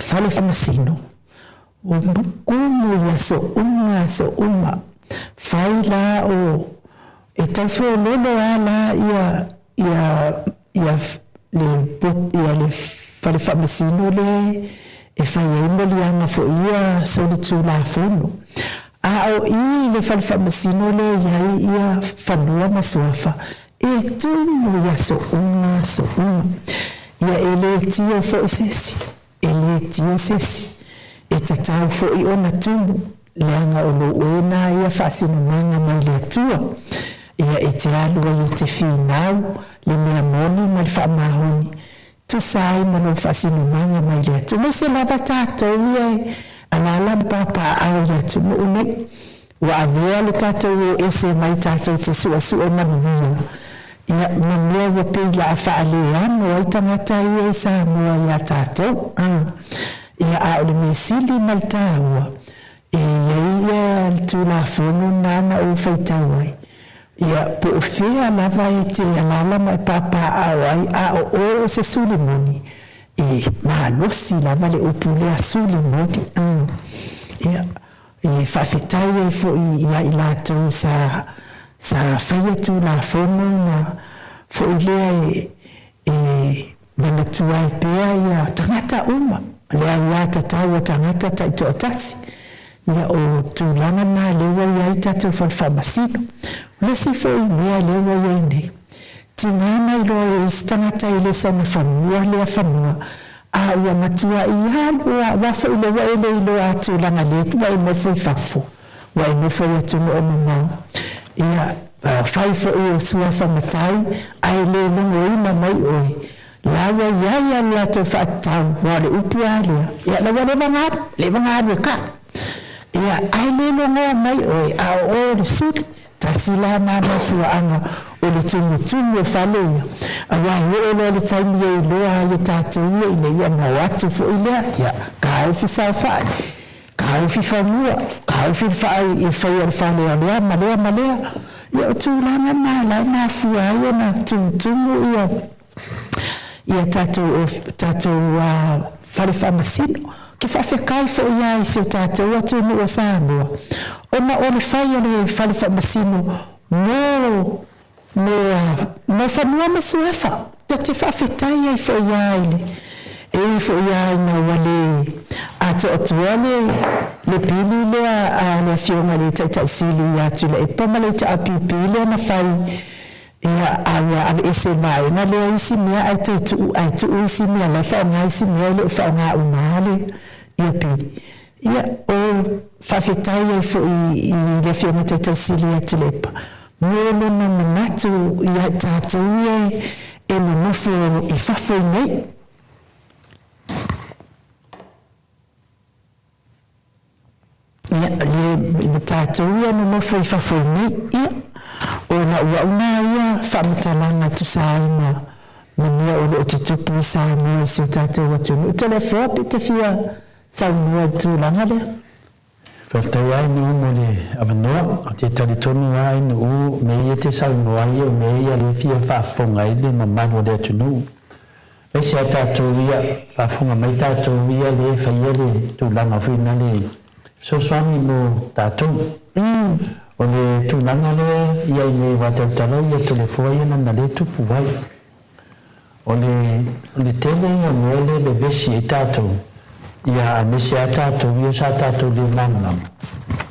fale faamasino, ua tumu i aso uma aso uma. Fai la o e tau feoloolo lava la ia ia ia le ia le fale faamasino lea e fai ai moliaga foi ia solitulafono. A o i i le fale faamasino lea e i ai ia fanua ma suafa, e tumu i aso uma aso uma. Ia e le tio foi se isi, e le tio se isi. E tatau foi ona tumu, leaga o lou oe na ia faasinomaga mai le Atua. Ia e te alu ai e te finau le mea moni ma le faamahoni, tusa ai ma lou faasinomaga mai le Atua. Aemaise lava tatou ia e alaala ma papaaao i le atunuu nei. Ua avea le tatou o ese mai tatou te suesue manuia, ia, ma mea ua pei la a faaleano ai tagata ia i Samoa iā tatou. A, ia, a o le mea sili ma le taua, e i ai ia le Tulafono lena na ou faitau ai, ia, po o fea lava e te alaala ma e papaaao ai, a o oe o se suli moni, e malosi lava le upu lea suli moni. A, ia. E faafetai ai foi ia i latou sa sa faia Tulafono ma foi lea e e manatua ai pea ia tagata uma, le aiatatau a tagata taitoatasi. Ia o tulaga na lea ua i ai tatou fale faamasino. O le isi foi mea lea ua i ai nei, tiga na iloa e isi tagata e le sauna fanua lea fanua, A ua matuai alu a, aua foi lea ua e le iloa atu leaga lea ua e nofo i fafo, ua e nofo i atunuu mamao. Ia, fai foi o suafa matai, ae le logoina mai oe, la ua i ai a le latou faatatau, aua o le upu lava lea, ia la ua leva ona alu, leva ona alu e kaa. Ia, ae le logoa mai oe, a o oe o le suli. Tasi la na mafuaaga o le tumutumu o fale ia, aua e oo loa i le taimi e iloa ai e tatou ia ina ia ona o atu foi lea, ia taofi saofai, taofi fanua, taofi le faai i faia o le fale a lea ma lea ma lea. Ia o tulaga na la e mafua ai ona tumutumu ia ia tatou tatou fale faamasino. Ou te faafetai foi lava i si o tatou atunuu o Samoa, ona o le fai o le fale faamasino mo mo mo fanua ma suafa. Ta te faafetai ai foi lava i le e ui foi lava ina ua le atoatoa le le pili lea a le Afioga i le Taitai Sili ia Tuilaepa ma le HRPP lea na fai Ia, a ua aveese e le vaega lea isi mea ae toe tuu, ae tuu isi mea la e faaaoga isi mea e le o faaaoga uma lava le ia pili. Ia, o faafetai ai foi i le Afioga Taitai Sili ia Tuilaepa mo lona manatu ia i tatou ia e nonofo i fafo i nei. Ia, le tatou ia nonofo i fafo i nei, ia, o lau au na ia faamatalaga tusa ai ma, ma mea o lo o tutupu i Samoa i si o tatou atunuu. Toleafoa pe te fia saunoa i le tulaga lea? Faafetai lava Nuu mo le avanoa. Ou te talitonu lava i Nuu, mea ia e te saunoa ai, o mea ia lea e fia faafofoga ai le mamalu o le atunuu. Aemaise a tatou ia, faafofoga mai tatou ia lea e faia le tulaga foi na le fesoasoani mo tatou. O le tulaga lea i ai nei aua tautala ia Toleafoa ia lana lea tupu ai. O le o le tele ia o mea lea e vevesi ai tatou ia aemaise a tatou ia sa tatou le malamalama,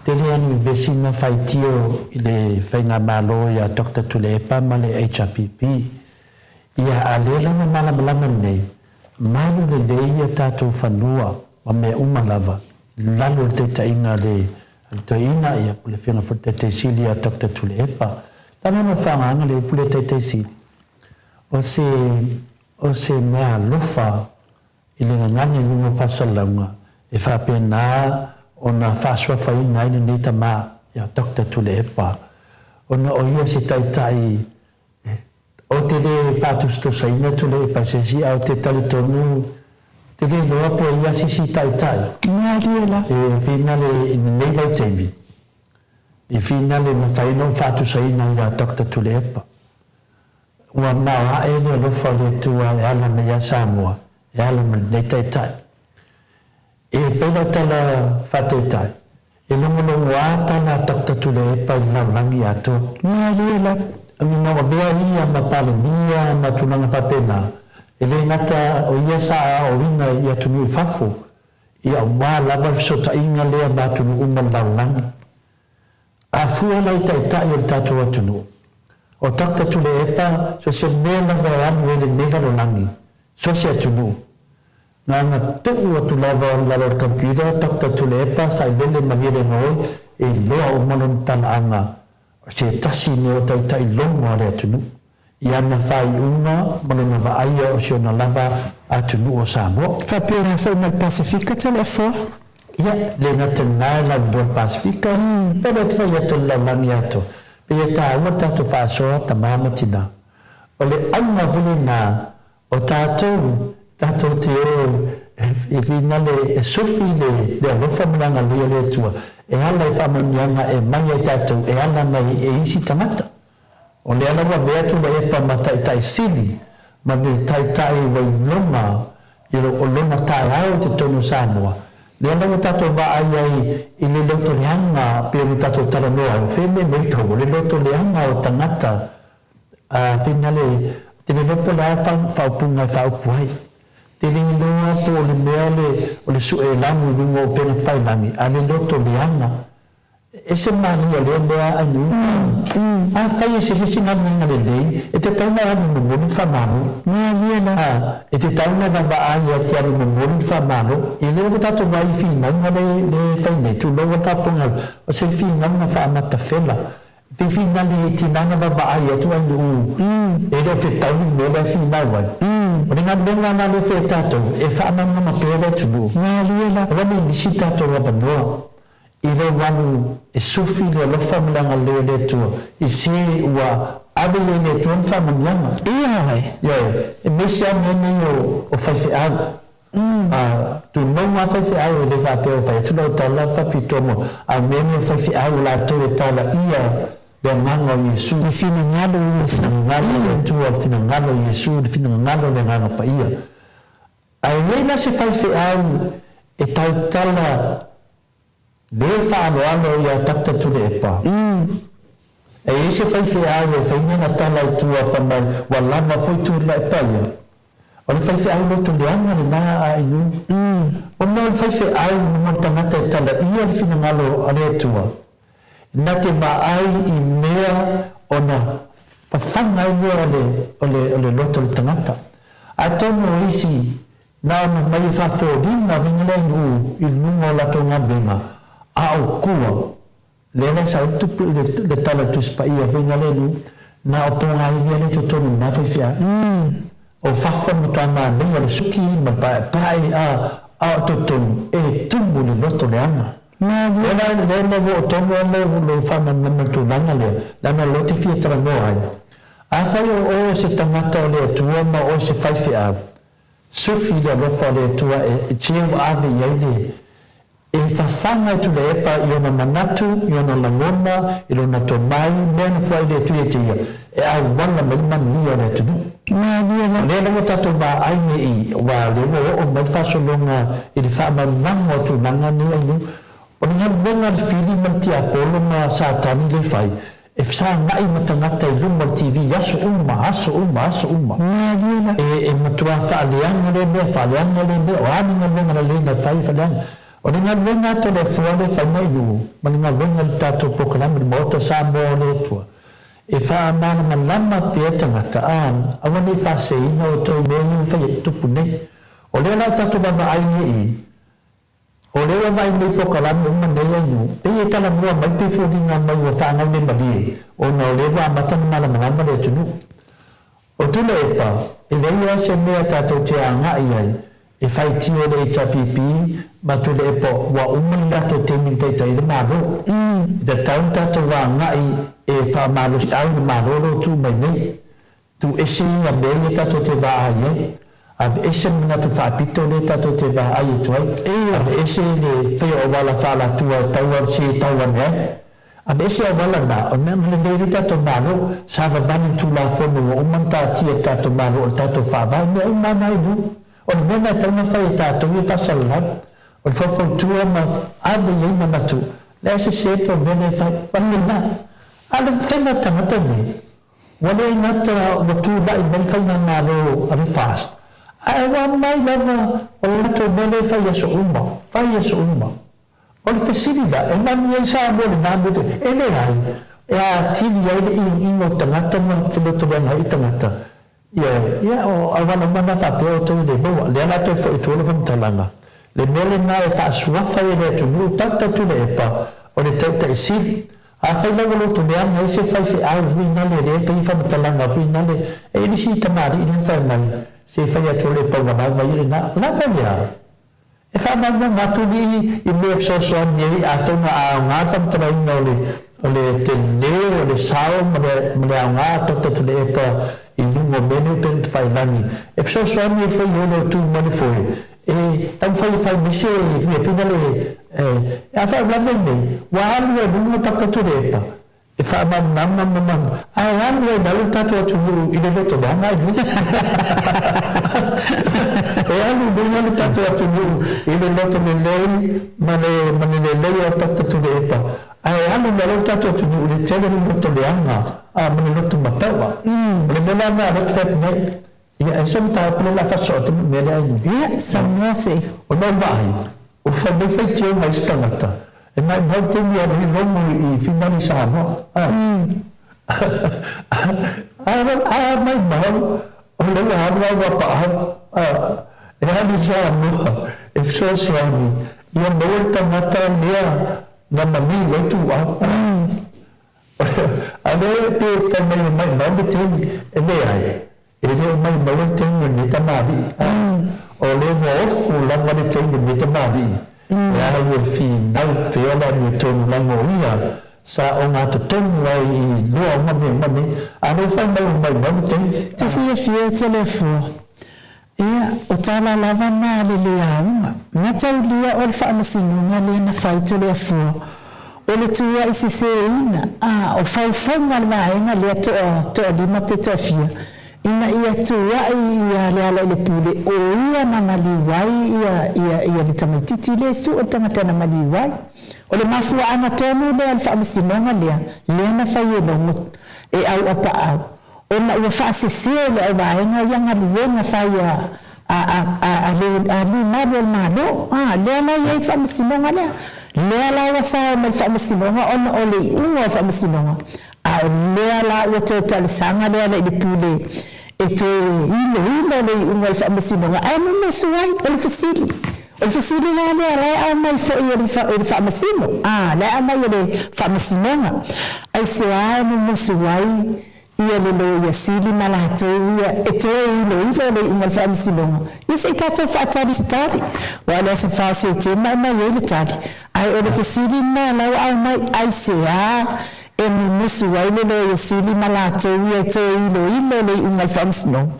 tele ia ni vevesi na faitio i le faigamalo ia Doctor Tuilaepa ma le HRPP. Ia, a lea lava malamalama nei, malu lelei ia tatou fanua ma mea uma lava i lalo o le taitaiga a le Toeaina, ia, po o le Afioga foi i le Taitai Sili ia Doctor Tuilaepa. Lalo ona o faaagaga le upu lea Taitai Sili, o se, o se mea alofa i le gagana i luga o faasalalauga e faapena ona faasuafaina ai lenei tama ia Doctor Tuilaepa, ona o ia se taitai Ou te le faatusatusaina Tuilaepa i se isi, ae ou te talitonu te le iloa po o ia se isi taitai Malie la. e finale i lenei vaitaimi, e finale mafai ona ou faatusaina ia Doctor Tuilaepa. Ua maoae le alofa o le Atua e ala mai ia Samoa, e ala mai lenei taitai. E fai lau tala faataitai, e logologoa tala a Doctor Tuilaepa i le lalolagi atoa. Malie lava. Ina ua avea ia ma Palemia ma tulaga faapena, e le gata o ia sa aoaoina i atunuu i fafo, ia aua lava le fesootaiga lea ma atunuu uma o le lalolagi. A fua la i taitai o le tatou atunuu, o Doctor Tuilaepa so se mea lava e alu ai lenei lalolagi, so se atunuu, na ona tuu atu lava i lalo o le computer, Doctor Tuilaepa, Sailele Malielegaoi, e iloa uma lona talaaga o se tasi nei o taitai logo a le atunuu i ana faaiuga ma lona vaaia o si ona lava atunuu o Samoa. Faapena foi ma le Pasefika Toleafoa. Ia, le gata i lena e lauiloa le Pasefika, pei lea ou te fai atu o le lalolagi atoa, pei e taua le tatou faasoa tama ma tina. O le auga foi lena o tatou, tatou te o e finale e sufi le alofa ma le agalelei o le Atua e ala i faamanuiaga e mai ai tatou, e ala mai e isi tagata. O lea la ua avea Tuilaepa ma taitai sili ma le taitai ua iloga i o lona taeao i totonu o Samoa, lea la ua tatou vaai ai i le lotoleaga pei ona tatou talanoa ai, o fea mea nei tau o le lotoleaga o tagata a finale te le iloa po o le a le faaupuga e faaupu ai. Te le iloa po o le mea o le sue lanu i luga o upega tafailagi a le lotoleaga. E ese le manaia o lea mea Ainuu. Afai e se isi galuega lelei, e tatau ona e alu momoli le faamalo. A, e tatau ona vaavaai ia te alu momoli le faamalo. I lea ua tatou vaai i finauga lea e fai nei, tulou le faafofoga, o se finauga faamatafela. Fifinali e tina ona vaavaai atu Ainuu e le o fetaui le mea lea e finau ai. O le galuega la lea e fai e tatou, e faamalamalama pea le atunuu. Aua ne i misi tatou avanoa. I lou alu e sufi le alofa ma le agalelei o le Atua i se ua ave i ai le Atua ni faamanuiaga. Ioe. Ioe. E maise lava mea nei o faifeau. A tulou lava faifeau e le faapea ua fai atu lau tala faapitoa mo, a o mea nei o faifeau o latou e talaia le agaga o Iesu. Le finagalo o Iesu. Le finagalo o le Atua, le finagalo o Iesu, le finagalo o le Agaga Paia. A e i ai la se faifeau e tautala le faaaloalo ia Doctor Tuilaepa, e i ai se faifeau e fai ni ana tala i tua fai mai ua lava foi Tuilaepa ia, o le faifeau loto leaga lena a Inu. Ona o le faifeau mo le tagata e talaia le finagalo a le Atua, na te vaai i mea ona fafaga ai lea o le o le loto o le tagata. Atonu o isi na ona mai e faafoliga vega lea i nuu i luga o latou galuega, a o kua, lea la e sau ai tupu le le tala o le Tusi Paia vega lea i nuu, na o pogaivi lea i totonu i lena faifeau. O fafo e matua manaia le suki ma le paepae a a o totonu e tumu le loto leaga. Malie. Lea la lea ua oo tonu lava lou lou faamalamalama i le tulaga lea, leaga o lea ou te fia talanoa ai. Afai o oe o se tagata o le Atua ma o oe se faifeau, sufi le alofa o le Atua e teu ave i ai le. E fafaga e Tuilaepa i ona manatu, i ona lagona, i lona tomai, mea na fuai le Tui e te ia, e auala mai le manuia o le atunuu. Malie la. O lea la ua tatou vaai nei i, aua o lea ua oo mai le faasologa i le faamaumaga o tulaga nei ainu, o le galuega a le fili ma le tiapolo ma Satani lea e fai, E fesagai ma tagata i luma o le TV i aso uma, aso uma, aso uma. E, e matua faaleaga lea mea, faaleaga lea mea, o a ni galuega lelei na fai, faaleaga. O le galuega atu a le Afua lea e fai mai i nuu, ma le galuega i le tatou polokalame i le Maota o Samoa o le Atua, e faamalamalama pea tagata, a, aua ne i faaseseina outou i mea ia ua fai e tupu nei. O lea la ua tatou vaavaai nei i i, O lea ua vaai nei polokalame uma nei ai nuu, pei e talanoa mai pe foliga mai ua fanau nei malie ona o lea ua amata ona malamalama le atunuu. O Tuilaepa, e leai lava se mea tatou te agai ai e faitio le HRPP ma Tuilaepa ua uma le latou taimi na taitai ai le Malo. E tatau ona tatou agai e faamalosiau le Malo o lo o tu mai nei. Tu ese ia mea ia tatou te vaai ai. Aveese le manatu faapito lea tatou te vaai atu ai. Aveese le fai o auala faalatua e tau au se tau ane ai. Aveese auala na, o le mea na lelei ai le tatou Malo, sa vavane le Tulafono ua uma ona taatia e le tatou Malo o le tatou Faavae, mea uma lava na i luga. O le mea na e tatau ona fai e tatou ia faasalalau, o le faufautua ma ave i ai manatu, leai se sese po o le mea lea e fai. Faapena. A o le faiga o tagata nei, Ua le gata ua tulai mai le faigamalo a le FAST, ae ua aumai lava o le latou mea lea e fai aso uma, fai aso uma. O le fesili la, e manuia ai Samoa i lena mea? E leai, e atili ai le inoino o tagata ma felotoleaga ai tagata. Ioe, ia o auala uma na faapea outou e le maua. Lea la toe foi i tua le faamatalaga. Le mea lena e faasuafa ai e le atunuu tata Tuilaepa o le Taitai Sili. Afai la ua loto leaga ai se faifeau fuinale lea e faia faamatalaga fuinale e i le isi tamalii lea na fai mai se fai atu o le paua lava ia lena. Lava lea. E faamaumauga atu alii i mea e fesoasoani ai atonu a aoga le faamatalaina o le o le telē o le sao ma le ma le aoga a Doctor Tuilaepa i luga o mea nei upega tafailagi. E fesoasoani ai foi i o le tu mai le foe e taumafai e fai mai se mea fina le e a faalavelave nei ua alu ai luga Doctor Tuilaepa E faamalamalama ma ma ae alu ai lalo le tatou atunuu i le loto leaga ai luga. E alu luga le tatou atunuu i le loto lelei ma le ma le lelei o Doctor Tuilaepa ae alu lalo le tatou atunuu i le tele o le loto leaga a ma le loto mataua. O le mea la lena o lea ou te fai atu nei, ia e so mataupu lea o le a faasoa atu mea lea ai. Ia, saunoa se. O lau vaai, ua fai mai faitioga i isi tagata, e maumau taimi e alu ai Logo i finale i Samoa. A maumau, o lea ua alu lava ua paau, e alu i Samoa e fesoasoani ia maua le tagata lea na maliu ai tuau. A lea pe fai mai e maumau le taimi, e leai. E le o maumau le taimi o lenei tamalii, a o lea ua ofu lava le taimi o lenei tamalii, e alu e finau pea le amiotonu lago ia sa ogatotonu ai i lua o mea uma nei, a lea ua fai mai ua maumau le taimi. Te silafia e Toleafoa, ia, o tala lava na a le le auga. Na taulia o le faamasinoga lea na fai Toleafoa, o le tuuai seseina, a o faufauga a le vaega lea toa, toalima pe toafia, ina ia tuuai ia Lealailepule o ia na maliu ai ia, ia, ia le tamaititi lea e sue le tagata na maliu ai. O le mafuaaga tonu lea o le faamasinoga lea, lea na fai e Logo e Auapaau, ona ua faasese e le auvaega ia galuega fai a a a a le alii malu o le Malo. A, lea la e i ai le faamasinoga lea. Lea la ua sao mai le faamasinoga ona o le iuga o le faamasinoga, a o lea la ua toe talosaga le Alailepule e toe iloilo le iuga o le faamasinoga ae mumusu ai. O le fesili, o le fesili la lea la e aumai foi e le faamasino, a, la e aumai e le faamasinoga, aisea e mumusu ai ia le Loia Sili ma latou ia e toe iloilo le iuga o le Faamasinoga, ia se i tatou faatali i se tali. Aua o le aso 4 o Setema e aumai ai le tali. Ae o le fesili lena la ua aumai, aisea e mumusu ai le Loia Sili ma latou ia e toe iloilo le iuga o le Faamasinoga?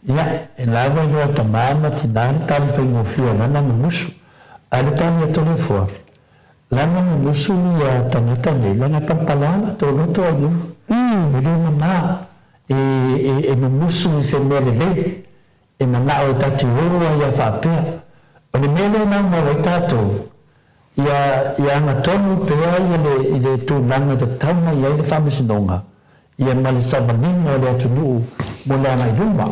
Ia, e lava i loa tama ma tina le tali faigofie o lana mumusu. Ae le tali a Toleafoa, Leaga mumusu ia tagata nei, leaga e palapala latou loto ai ua. E le mama e, e, e mumusu i se mea lelei, e manao e tatou o ai a faapea. O le mea lea e naunau ai tatou, ia, ia agatonu pea ia le, i le tulaga e tatau ona i ai le faamasinoga, ia ma le savaliga o le atunuu mo le agai luma.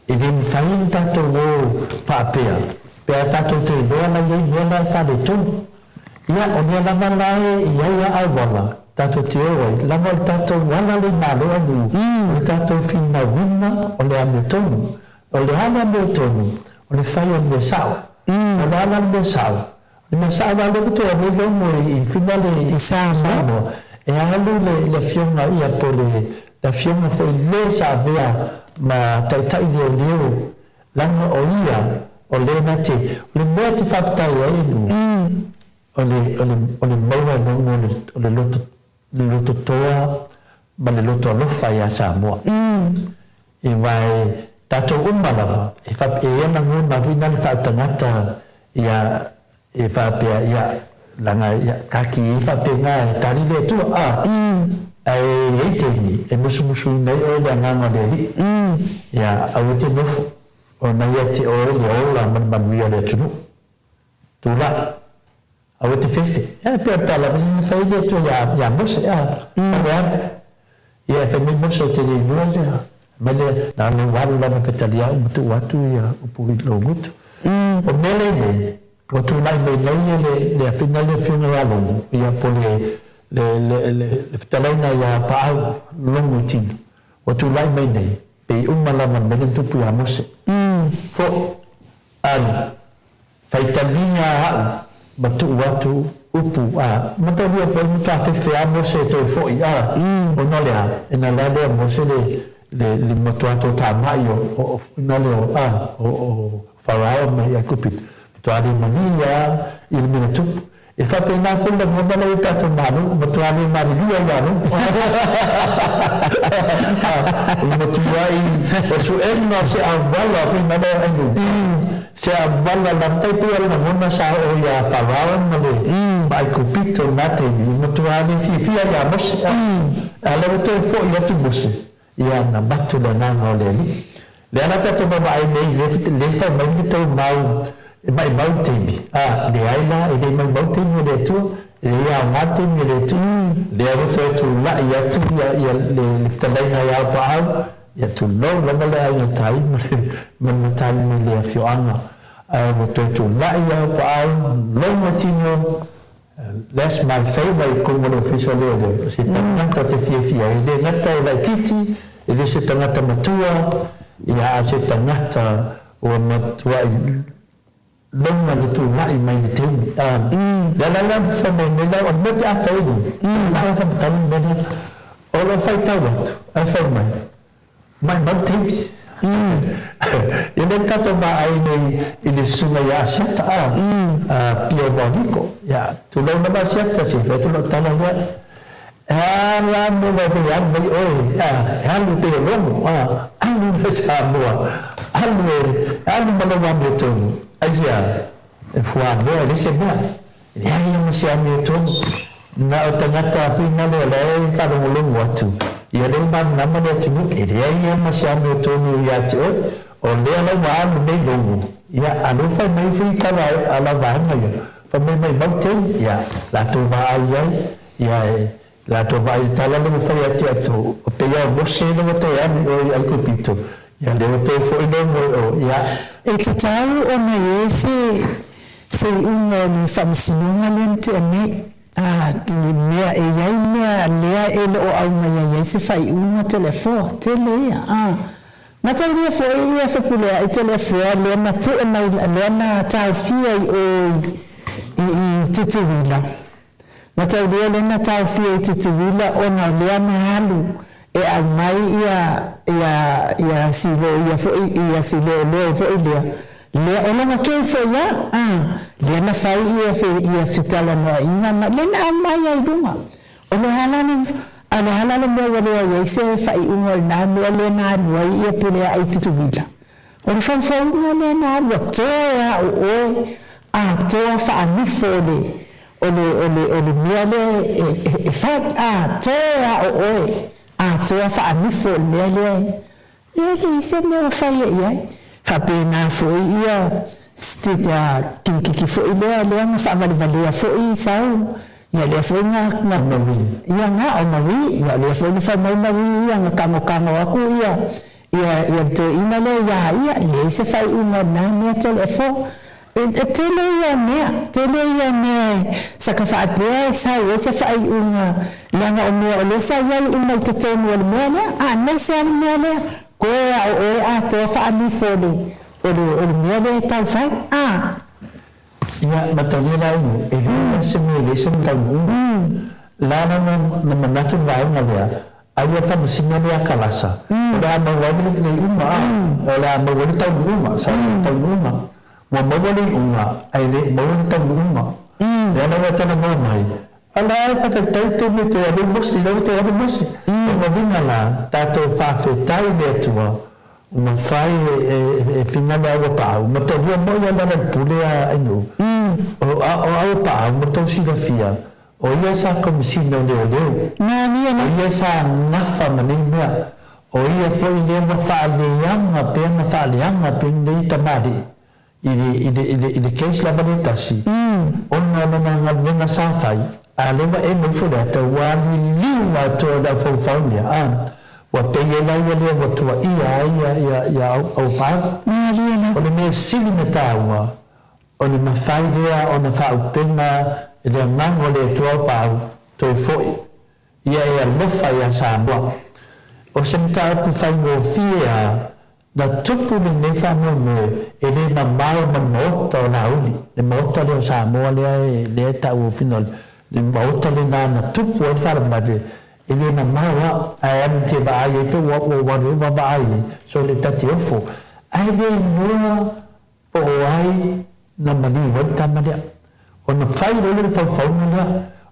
E le mafai ona tatou o faapea pe a tatou te iloa la i ai mea la e faaletonu. Ia, o lea lava la e i ai a auala tatou te o ai, leaga o le tatou ala lea i Malo a nuu, o le tatou finauina o le amiotonu. O le a le amiotonu? O le fai o le mea sao. O le a la le mea sao? Le mea sao la lea ua toe aumai Logo i finale i Samoa, e alu le le afioga ia po le le afioga foi le sa avea ma taitai leoleo leaga o ia o le na te o le mea te faafetai ai e lu o le o le o le maua e Logo o le o le loto le loto toa ma le loto alofa ia Samoa. Aua e tatou uma lava, e e i ai lagona foi na le faautagata ia e faapea, ia, leaga ia, kaki e faapena e tali le Atua, a, ae i ai taimi e musumusuina ai oe le Agaga o le Alii. Ia, aua e te nofo, ona ia te oe le ola ma le manuia o le atunuu. Tulai. Aua e te fefe. Ia, e pei o le tala foi na fai le Atua ia, ia Mose, a, alu e alu. Ia, e fai mai Mose, ou te le iloa ia, mai lea, na ona ou alu lava fetalia au ma tuu atu ia upu i lou gutu. O mea lea nei, ua tulai mai nei ia le, le afina le afioga ia Logo, ia po le, le, le, le, le fetalaiga ia Paau, Logo i Tino. Ua tulai mai nei, pei uma lava le mea lea na tupu ia Mose. Foi, alu. Faitalia a'u ma tuu atu upu a mataulia foi matua fefe a Mose e toe fo'i a ona o le a e na la lea Mose le le le matua totāma'i o o ina le o a o o Farao mai Aikupito matua le malie a i le mea na tupu E faapena foi lagona la i tatou Malo, matua le malilia ia Logo. O le matuai o suega o se auala foi na lea ainu. Se auala la tai pei o le lagona sa oo ia Farao ma le ma Aikupito i na taimi, matua le fiafia ia Mose. A lea ua toe foi atu Mose, Ia na matu le agaga o le Alii. Lea la tatou vaavaai nei i le fai mai le tou mau e maimau le taimi. A, leai la, e le maimau le taimi o le Atua, e le aoga le taimi o le Atua. Lea ua toe tulai atu ia, ia le, le fetalaiga ia Aupaau, ia tulou lava le aiga tai ma le, ma le matai mai le afioaga. Ae ua toe tulai ia Aupaau, logo tino, That's my favourite i totonu o le Ofisa o Leoleo, o se tagata te fiafia ai, e le gata e laitiiti, e le se tagata matua, ia a o se tagata ua matuai loga le tulai mai le taimi. Le ala lea fai mai nei lau, o le mea te ata ai nei, o lau faamatala le mea lea, o lou faitau atu, ae fai mai, Maimau taimi. Ia lea tatou vaai nei i le susuga ia Asiata a, Pio Maoliko. Ia, tulou lava Asiata, se i fai atu lau tala lea. E a la mea ua le alu ai oe, a, e alu pei o Logo, a, alu le Samoa, alu e, alu ma lou amiotonu. Aisea? E fuamoa, e leai se mea. E leai lava ma se amiotonu. Na o tagata finagalo o la e faalogologo atu, ia lea ua malamalama le atunuu, e leai lava ma se amiotonu ia te oe, o lea la ua alu nei logo, ia alofa mai foi tala a la vaega ia, fai mai maimau tele, ia latou vaai ai, ia e latou vaai i le tala lea ua fai atu ia tou, o pei lava o Mose lea ua toe alu i o i Aikupito, ia lea ua toe foi logo i o, ia. E tatau ona i ai se se iuga o le faamasinoga lea na tea nei. A, ni mea, e i ai mea lea e le o aumai ai ai se faaiuga Toleafoa, tele ia, a. Mataulia foi ia Fepuleai Toleafoa lea na pue mai, lea na taofia i o i, i Tutuila. Mataulia lea na taofia i Tutuila ona o lea na alu e aumai ia ia ia si loia foi ia si leoleo foi lea lea o lona kei foi a a lea na fai ia fe ia fetalanoaiga ma lea na aumai ai luga o le a la le a le a la le mea ua leai ai se faaiuga o lena mea lea na alu ai ia Puleaʻe i Tutuila o le faufauga lea na alu a toe a o oe a. atoa faanifo o le o le o le o le mea lea e fai, atoa o oe, atoa faanifo o le mea lea e leai se mea ua faia i ai. Faapena foi ia Kinikiki foi lea lea na faavalevalea foi sau, ia lea foi na na ia na o Marie, ia lea foi na fai mai Marie ia na tagotago aku ia ia ia le toeaina lea ia ia, leai se faaiuga o lena mea Toleafoa. E tele ia o mea, tele ia o mea sa ka faapea e sau ai se faaiuga leaga o mea o lea sa i ai uma i totonu o le mea lea, aemaise lava le mea lea, koe a o oe atoa faanifo o le o le o le mea lea e tau fai, a. Ia, matalia la inu, e leai lava se mea e leai sona taunuuga. La la na manatu le vaega lea, ai o le faamasino lea a Kalasa, o le a maua ai le iuga, a, o le a maua ai le taunuuga, sa le taunuuga. Ua maua le iuga, ae le maua le taunuuga. Lea la ua talanoa mai, ala e faataitai taimi e toe alu ai Mosi, lea ua toe alu Mosi. O lona uiga la, tatou faafetai i le Atua, ua mafai e Fina le Auapaau, ma talia moi lava le pule a Ainuu. O Auapaau mo le tou silafia, O ia sa Komesina o Leoleo. O ia sa gafa ma nei mea. O ia foi lea ua faaleaga pea ma faaleaga pea lenei tamalii i le, i le, i le, i le case lava lea tasi, ona o lana galuega sa fai, a lea ua emo ifo le ata, ua liliu atoa i le aufaufau lea, a, ua pei ai la ia lea ua tuaia ai ia, ia, ia Auapaau. O le mea sili ona taua, O le mafai lea ona faaupega i le agaga o le Atua o Pau, toe foi ia e alofa iā Samoa. O se mataupu faigofie a na tupu lenei faamoemoe e le mamao ma le Maota o Laauli, le Maota lea o Samoa lea e lea e taua fina le Maota lena na tupu ai le faalavelave e le mamao a ae alu te vaai ai pe ua ua alu ai vaavaai ai so le ta te ofo ae le iloa Po o ai na maliu ai le tama lea. Ona fai loa lea o le faufauga lea.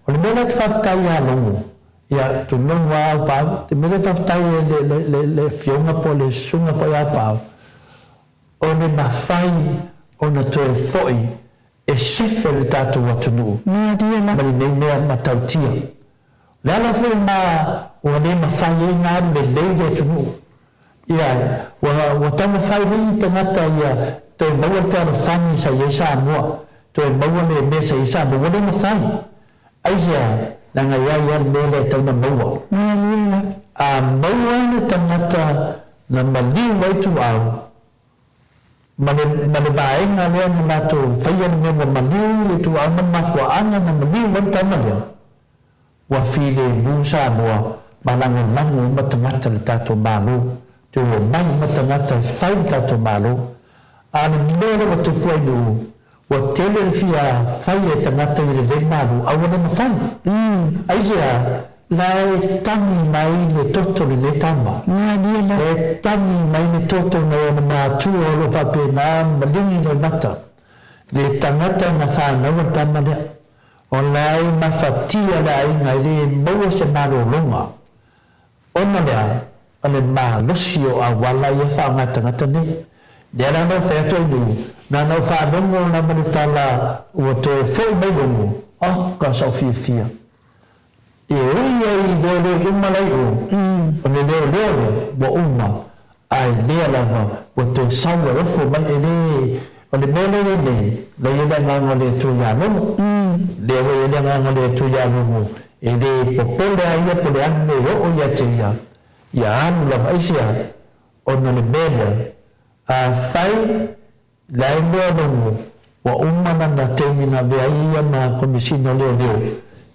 O le mea lea ou te faafetai ia Logo, ia tulou lava Aupaau, le mea lea e faafetai ai le, le, le, le afioga po o le susuga foi a Aupaau, o le mafai ona toe foi e sefe le tatou atunuu ma lenei mea matautia. O le ala foi lena ua le mafai ai ona alu lelei le atunuu. Ia, ua, ua taumafai foi ni tagata ia toe maua le fealofani sa i ai Samoa, toe maua le mea sa i ai Samoa, ua le mafai. Aisea? Leaga e i ai lava le mea lea e tatau ona maua. A maua le tagata na maliu ai Tuau, ma le, ma le vaega lea na latou faia le mea ua maliu le Tuau ma le mafuaaga na maliu ai le tama lea, Ua filemu Samoa ma lagolago uma tagata le tatou Malo, toe omai uma tagata e fai le tatou Malo. A o le mea lea ua tupu ai nuu, ua tele le fia fai e tagata ia lelei Malo, a ua le mafai. Aisea? La e tagi mai le toto lenei tama. E tagi mai le toto nai ona matua o lo o faapena ona maligi loimata. Le tagata na fanau le tama lea. O la e mafatia le aiga e le maua se malologa, ona lea o le malosi o auala ia faaaoga tagata nei. Lea la na ou fai atu ai nei, na ona ou faalogo lava le tala ua toe foi mai logo, oka sa ou fiafia. E ui ai i leoleo uma la i o, o le leoleo lea ua uma, A e lea lava ua toe sau e ofo mai e le, o le mea lea i ai nei, lea i ai le agaga o le Atua iā Logo. Lea ua i ai le agaga o le Atua iā Logo, e le popole a ia po le a le mea e oo ia te ia, ia alu lava. Aisea? Ona o le mea lea, afai La e loa Logo, ua uma lana taimi na avea ai ia ma Komesina o Leoleo,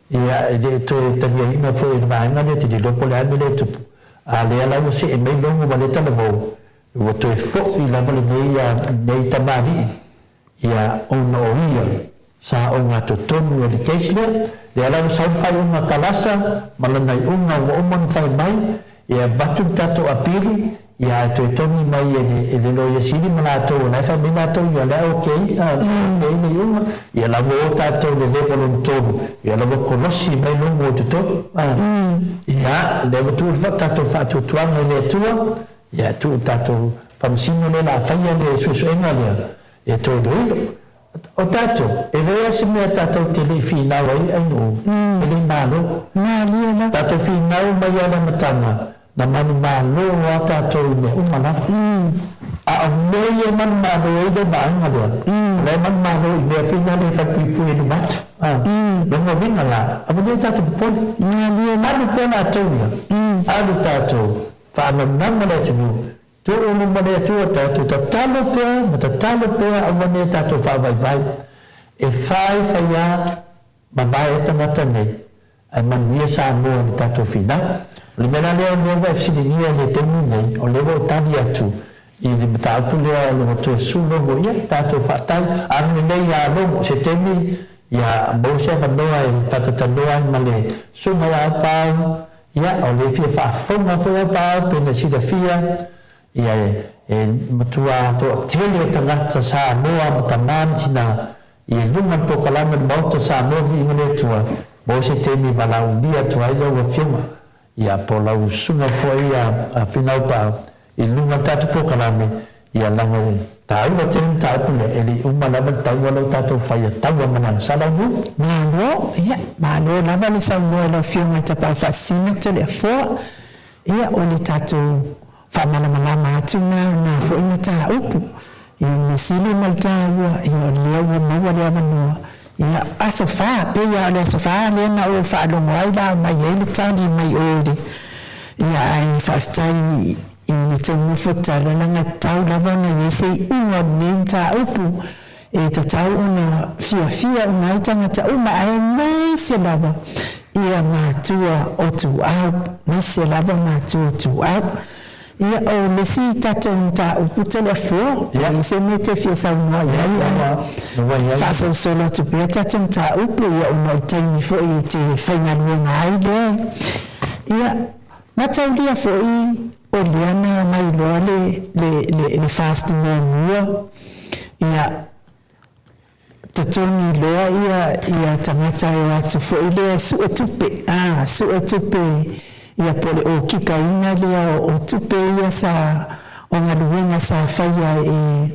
ia e le toe taliaina foi e le vaega lea, te le iloa po o le a le mea lea e tupu. A lea la ua see mai Logo ma lea talavou, ua toe foi lava lenei lenei tamalii, ia ona o ia sa ogatotonu ai le case lea. Lea la ua sau le faaiuga a Kalasa ma lana iuga ua uma ona fai mai, e avatu le tatou apili, ia ae toe togi mai e le e le Loia Sili ma latou o la e fai mai latou ia la e ok, ok le iuga, ia la ua o tatou i le level o le tolu, ia la ua kolosi mai logo i totonu. Ia, lea ua tuu le tatou faatuatuaga i le Atua, ia tuu le tatou Faamasino lea o le a faia le suesuega lea e toe iloilo. O tatou, e leai lava se mea tatou te le i finau ai ainuu, e le i malo. Malie lava. Tatou finau mai lava i le amataga, na manumalo lava tatou i mea uma lava. A o mea ia e manumalo ai le vaega lea, o la e manumalo i mea foi na le falepuipui i luma atu. Lona uiga la, aua ne i tatou popole. Malie lava. Alu pea latou ia, alu tatou, faanamnama le atunuu, Tuu luma le Atua tatou tatalo pea ma tatalo pea aua ne tatou faavaivai e fai fai a mavae ai tagata nei ae manuia Samoa i le tatou finau. O le mea la lea o lea ua e fesiligia i le taimi nei o lea ua ou tali atu i le mataupu lea o lo o toe sulogo ia tatou faatai alu lelei ia Logo se taimi ia maua se avanoa e faatatalanoa ai ma le Susuga ia Aupaau Ia, o le fia faafofoga foi au paau pei ona silafia, ia e matua toatele o tagata Samoa ma tama ma tina i luga o le polokalame o le Maota o Samoa Viiga le Atua, maua se taimi e valaaulia atu ai lau Afioga, ia po o lau susuga foi a Finau Paau i luga o le tatou polokalame, Ia leaga e taua tele le mataupu lea, e le i uma lava le taua lea ua tatou fai a taua ma le agasala aunuu. Malo, ia, malo lava le saunoa i lau Afioga i le Tapaau Faasisina Toleafoa. Ia, o le tatou faamalamalama atu lena o lena foi mataupu. Ia, o le mea sili ma le taua, ia, o lea ua maua le avanoa, ia, aso fa, pei lava o le aso fa lea na ou faalogo ai la aumai ai le tali mai o i le, ia, ae faafetai i le tou nofo tatalo, leaga e tatau lava ona i ai se iuga o lenei mataupu e tatau ona fiafia uma ai tagata uma, aemaise lava ia matua o Tuau, aemaise lava matua o Tuau. Ia, o le isi tatou mataupu Toleafoa, e i ai se mea e te fia saunoa i ai, ae faasolosolo atu pea tatou mataupu, ia ona o le taimi foi e te faigaluega ai lea. Ia, Mataulia foi o lea na aumai loa le le le FAST muamua, ia totogi loa ia ia tagata e o atu foi lea e sue tupe, a sue tupe ia po o le okikaina lea o tupe ia sa o galuega sa faia e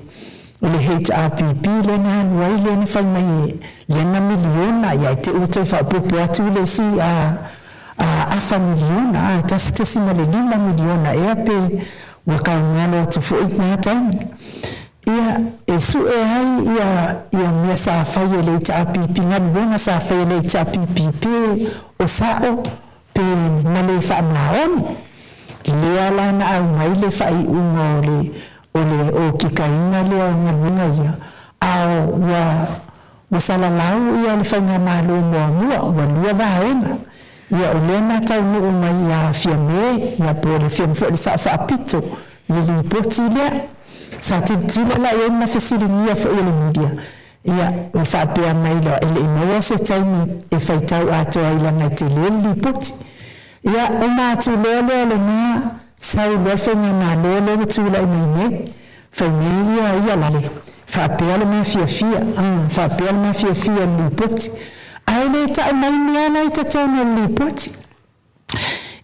o le HRPP lea na alu ai lea na fai mai lea na miliona ia e te i ua toe faaopoopo atu le isi a a afa miliona, a 1.5 miliona ea pe ua kaugalo atu foi lena taimi. Ia, e sue ai ia ia mea sa fai e le HRPP, galuega sa fai e le HRPP pe o sa'o pe na le faamaoni. Lea la na aumai le faaiuga o le o le okikaina lea o galuega ia, a ua Ua salalau ia le faigamalo muamua, ua lua vaega. Ia o lea na taunuu mai ia Fiame, ia po o le Afioga foi i le Sao Faapito i le lipoti lea. Sa tilotilo la i ai ma fesiligia foi e le media, ia ua faapea mai loa e le i maua se taimi e faitau atoa ai leaga e tele le lipoti. Ia uma atu loa lea o lena, sau loa le faigamalo lea ua tulai mai nei, Fai mai ia ia lale, faapea le mafiafia, a, faapea le mafiafia o le lipoti. Ae le tau mai mea la i totonu o le lipoti.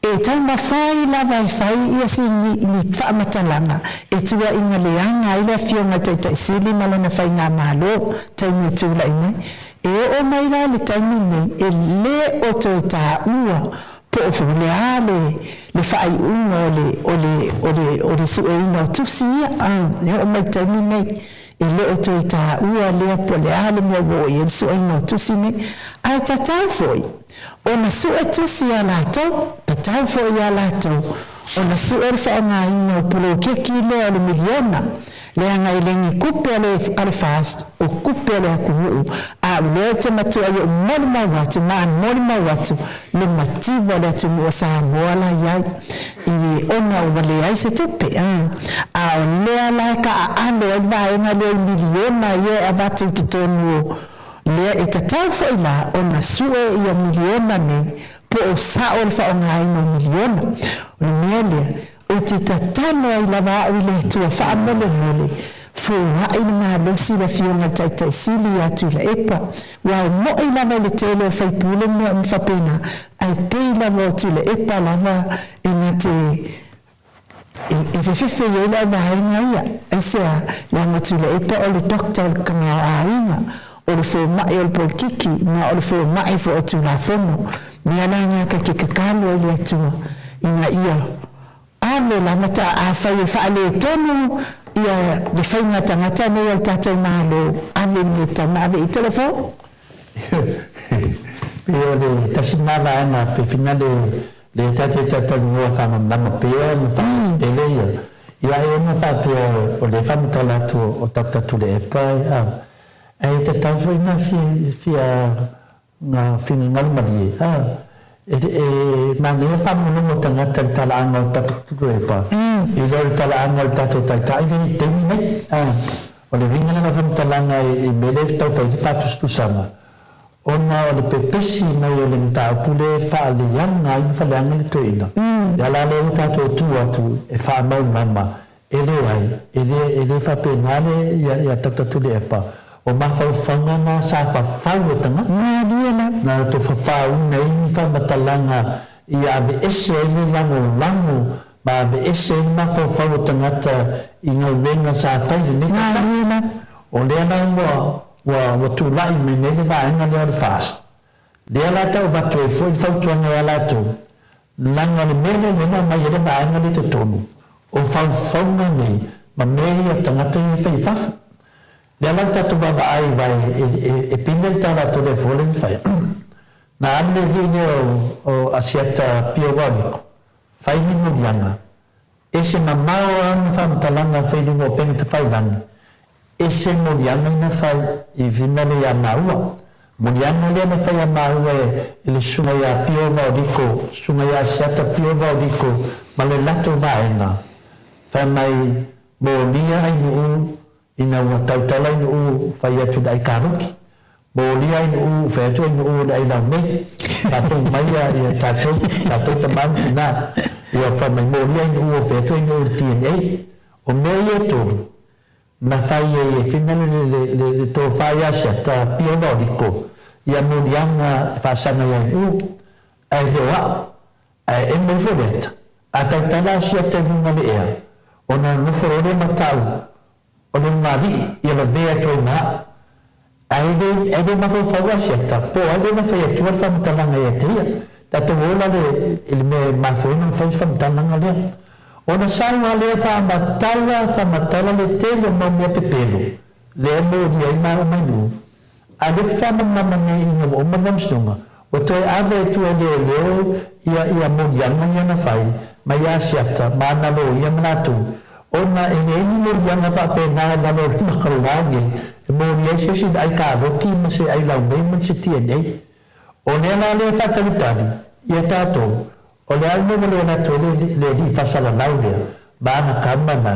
E taumafai lava e fai ia si ni, ni faamatalaga e tuuaiga leaga ai le Afioga i le Taitai Sili ma lana Faigamalo, taimi o tulai mai. E oo mai la i le taimi lenei, e le o toe taua po o le a le le faaiuga o le o le o le o le sueina o tusi ia, e oo mai i le taimi lenei, e le o toe taua lea po o le a le mea ua oo i ai le sueina o tusi nei. Ae tatau foi ona sue tusi a latou, tatau foi ia latou ona sue le faaaogaina o poloketi lea o le miliona, Leaga e le ni kupe a le a le FAST, o kupe a le atunuu, a o lea ou te matua i ou molimau atu ma molimau atu le mativa o le atunuu o Samoa la iai i ona ua leai se tupe a a o lea la e kaaalo ai le vaega lea i miliona ia e avatu i totonu o lea e tatau foi la ona sue ia miliona nei po o sao le faaaogaina o miliona. O le mea lea Ou te tatalo ai lava au i le Atua faamolemole, foai le malosi le Afioga i le Taitai Sili ia Tuilaepa, aua e moʻi lava i le tele o faipule mea uma faapena, ae pei lava o Tuilaepa lava e na te E fefefe i ai le auvaega ia. Aisea? Leaga o Tuilaepa o le doctor o le tamaoaiga, o le fomai o le polokiki, ma o le fomai foi o Tulafono. Mea la na ta te tatalo ai i le Atua ina ia ave lava ta afai e faaletonu ia le faiga tagata nei o le tatou Malo, ave i le mea e tatau ona ave i ai. Tolofo. Pei o le tasi lena vaega pe finale lea ta te talatalanoa faamalamalama pea ma faalauaitele ia, ia ai ona faapea o lea e faamatala atu o Doctor Tuilaepa a, ae tatau foi na fia na finagalo malie a, e manaia faalogologo tagata i le talaaga o Doctor Tuilaepa i lo le talaaga o le tatou Taitai lea i le taimi nei a. O le uiga lena o faamatalaga i mea lea e tau fai ai le faatusatusaga, ona o le pepesi mai o le mataupu lea e faaleaga ai ma faaleaga le toeaina. Le ala lea ua tatou tu atu e faamaumama, e leai, e le, e le faapena le ia, ia Doctor Tuilaepa, o mafaufauga na sa fafau e tagata, na latou fafauna ai ni faamatalaga ia aveese ai le lagolago ma aveese ai le mafaufau o tagata i galuega sa fai i lenei tausaga. O lea la ua, ua, ua tulai mai nei le vaega lea o le FAST. Lea la e tau avatu ai foi le fautuaga ia latou, leaga o le mea lea lea na aumai ai le vaega lea i totonu, o faufauga nei ma mea ia a tagata ia e fai i fafo. Lea la ua tatou vaavaai aua e, e, e pine le tā latou lea fua lea na fai. Na alu le alii lea o, o Asiata Pio Vaoliko, Fai ni moliaga. Ese mamao ana faamatalaga fai luga o pega tafailagi. Ese moliaga ina fai i vinale iā māua. Moliaga lea na fai a māua e le susuga iā Pio Vaoliko, susuga iā Asiata Pio Vaoliko ma le latou vaega. Fai mai, Molia ai nuu Ina ua tautala i Nu'u fai atu i le aikaloki, molia ai Nu'u fai atu ai Nu'u i le ailaumei, tatou mai ia ia tatou, tatou tama ma tina, ia fai mai molia ai Nu'u fai atu ai Nu'u i le DNA. O mea ia e tolu, na fai ai e Fina le le le le tofa ia Asiata pia ona o Liko, ia moliaga e faasaga ia Nu'u, ae le o a'u, ae emo ifo le ata. A tautala Asiata i luga o le ea, ona nofo loa lea ma ta'u o le ulugalii ia lavea atu ai ma a'u. Ae le, ae le mafaufau Asiata, po o ai lea na fai atua le faamatalaga ia te ia. Tatou ola le, i le mea e mafua ai ona fai le faamatalaga lea. Ona sau lava lea faamatala, faamatala le tele o mau mea pepelo, lea e molia ai ma a'u mai nuu. A lea faatoa malamalama nei ina ua uma le faamasinoga, ua toe ave e tua leoleo ia ia moliaga ia na fai mai Asiata ma ana loia ma latou, ona e leai ni moliaga faapena i lalo o le makalā nei e moli ai se isi ai kaloki ma se ai laumei ma se DNA. O lea la lea e faatalitali ia tatou, o le a le mea ua le alu atu ai le le alii faasalalau lea ma ana kama na,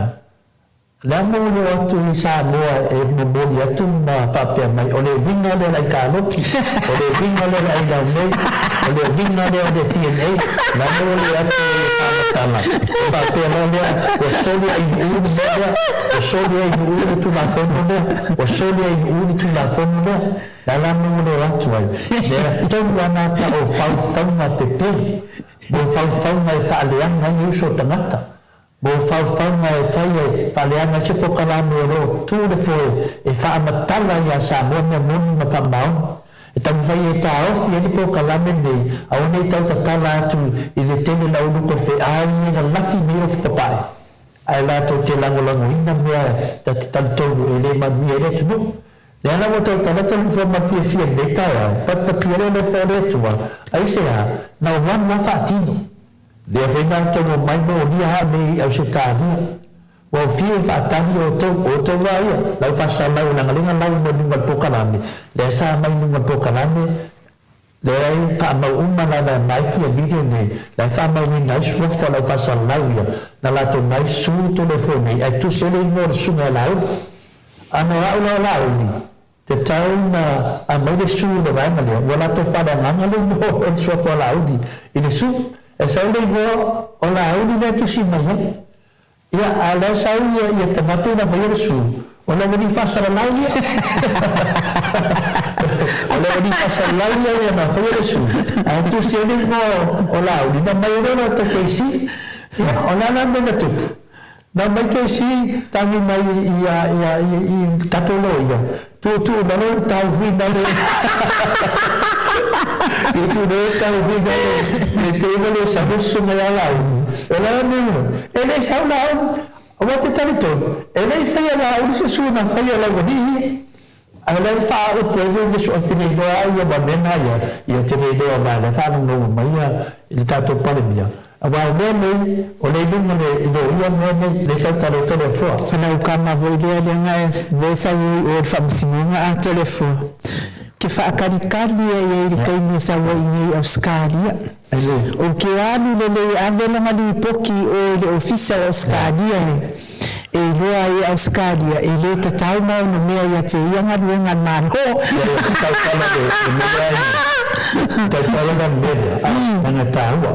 Le a momoli atu i Samoa e momoli atu ma faapea mai, o le uiga lea o le aikaloki, o le uiga lea o le ailaumei, o le uiga lea o le DNA, le a momoli atu e faamatala, e faapea loa lea, ua soli ai i Nu'u le mea lea, ua soli ai i Nu'u le Tulafono lea, ua soli ai i Nu'u le Tulafono lea. Le a la momoli atu ai? Mea tonu lava na o faufauga pepelo, mo faufauga e faaleaga ai uso o tagata, Mo faufauga e fai ai faaleaga ai se polokalame o lo o tu le foe e faamatala iā Samoa mea moni ma faamaoni. E taumafai e taofi ai le polokalame lenei aua nei tau tatala atu i le tele lau luko feai e lalafi nei ofu papae ae latou te lagolagoina mea ta te talitonu e le manuia ai le atunuu. Lea la ua tautala talofa ma le fiafia i lenei taeao, patipati ai le alofa o le Atua, aisea, na o lanu lava faatino. Lea foi na outou omai molia a'u nei i Ausetalia. Ua ou fiu e faatali outou, o outou lava ia, lau faasalau e lagalega lau mai luga o le polokalame, lea sa aumai i luga o le polokalame, lea e faamau uma lava e Mike ia video nei, la e faamauina ai suafa o lau faasalau ia, na latou mai su tolefua nei, ae tusi ai le igoa o le susuga ia Laauli. Ano a'u la o Laauli, Te tau na aumai le su i le vaega lea, ua latou faaleagaga le igoa o le suafa o Laauli i le su. E sau le igoa o Laauli lea e tusi mai ai. Ia, a o la e sau ia, ia tagata ina faia le su, o le aualii faasalalau ia. O le aualii faasalalau ia ia na faia le su, ae tusi ai le igoa o Laauli, na aumai ai lea o latou KC. Ia, o le a la le mea na tupu? Na omai kesi tagi mai i i tatou loia, tuutuu i lalo le tau finale, tuutuu i lalo le tau finale, le tei ma le sau le susuga ia Laauli. O le a la le mea na E le i sau Laauli, aua te talitonu, e le i faia e Laauli se sua na faia e Laualii ia. Ae o lea ua faaupu ai le Iesu, Ou te le iloa au ia ma mea na ia, ia ou te le iloa ma lea faalogologo mai ia i le tatou Palemia, aua o mea nei, o lea i luga le loia mea nei, le tautala i Toleafoa. O lau kama foi lea leaga e lea sa i ai i o i le faamasinoga a Toleafoa, ke faakalikali ai ai i le taimi e sau ai i inei i Ausetalia. Ou te alu lelei e ave lona lipoti i o i le Ofisa o Ausetalia e iloa ai e Ausetalia e le tatau ma ona mea ia te ia galuega a le Malo. Tautala le mea lea, tautala la le mea lea, leaga e taua.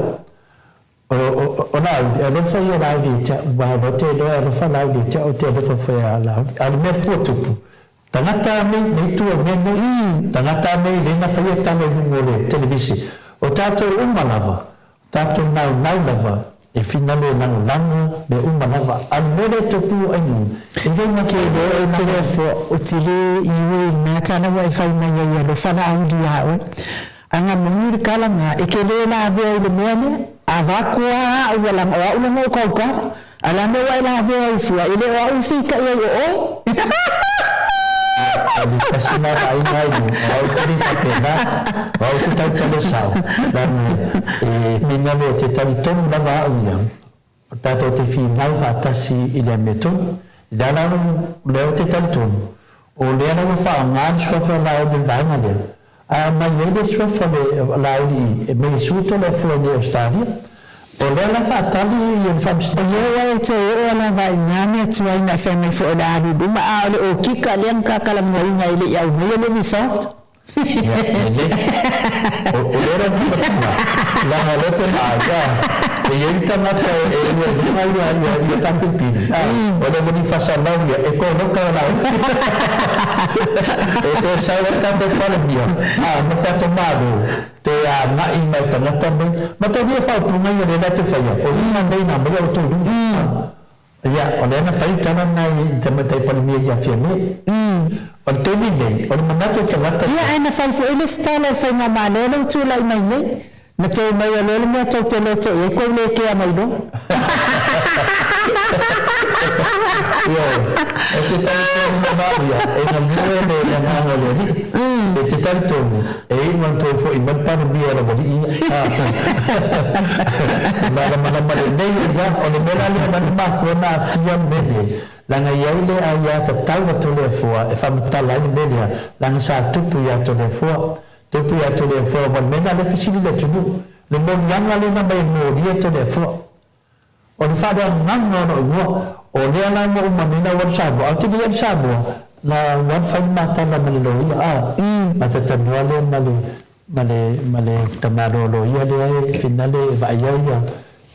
O Laauli, e alofa ia Laauli ia te au, aua e te iloa e alofa Laauli ia te au, ou te alofa foi ia Laauli. A o le mea lea ua tupu, tagata nei, nei tua o mea nei, tagata nei lea na faia tala i luga o le televise, o tatou uma lava, o tatou naunau lava e finalo e lagolago mea uma lava. A o le mea lea e tupu ai, e le Ke loa e Toleafoa, ou te le ioe i lena tala ua e fai mai ai alofa Laauli iā oe. Aga moni le tala na, e te le lavea i le mea lea. Avatu a au ua laga o au lana ou tautala. A le a mea ua e lavea ai fua, e le o au i fitaʻi ai o oe. O le tasi lena vaaiga ai o au te le faapena, o au te tautala sao, leaga e finagalo e te talitonu lava au ia, o tatou te finau faatasi i le amiotonu. I le ala lea ou te talitonu, o lea la ua faaaoga le suafa o Laauli i le vaega lea, ae aumai ai le suafa o Laauli i me Iesu Toleafoa i Ausetalia. O lea la faatali le Faamasinoga. O lea ua e toe oo lava i na mea tuai na e fai mai foi o le a alu i luma, a o le okika lea na ta talanuaina e le i aumaia le result. Ia, lelei. O lea la faapena, leaga o lea te vaai, a, e i ai le tagata e lua i luga ia, ia, ia kapipili, a, o le moni faasalau ia, e koloka e lauga. E toe sau ai tatou Palemia, a, ma tatou Malo, toe agai mai tagata nei. Matalia faaupuga ia lea la te faia, o lima nei na aumaia outou luma. Ia, o lea na fai le tala lena i le Tamaitai Palemia ia Fiame. O le taimi lenei, o le manatu o tagata Ia, ae na fai foi le isi tala e le Faigamalo lea ua tulai mai nei, na toe maua loa le mea tou te loto i ai, tou le kea mai loa. Ioe, e te talitonu lava au ia, e galue le agaga o le Alii. E te talitonu, E iu ana tou foi mai le Palemia o Lavalii ia. E malamalama lelei ai ia. O le mea la lea na mafua ona aafia le mea lea, leaga e i ai le aia tatau a Toleafoa e faamatala ai le mea lea, leaga sa tupu ia Toleafoa. Tupu ia Toleafoa, aua o le mea lena lea e fesili le atunuu, le moliaga lea na aumai e molia Toleafoa. O le faaleagaga o lou igoa, o lea la ua uma nei na ou alu Samoa, ae ou te le i alu Samoa, na ou alu fai le matala ma le loia, a, matatanoa lea ma le, ma le, ma le tamaloa loia lea e finale e vaaia ia,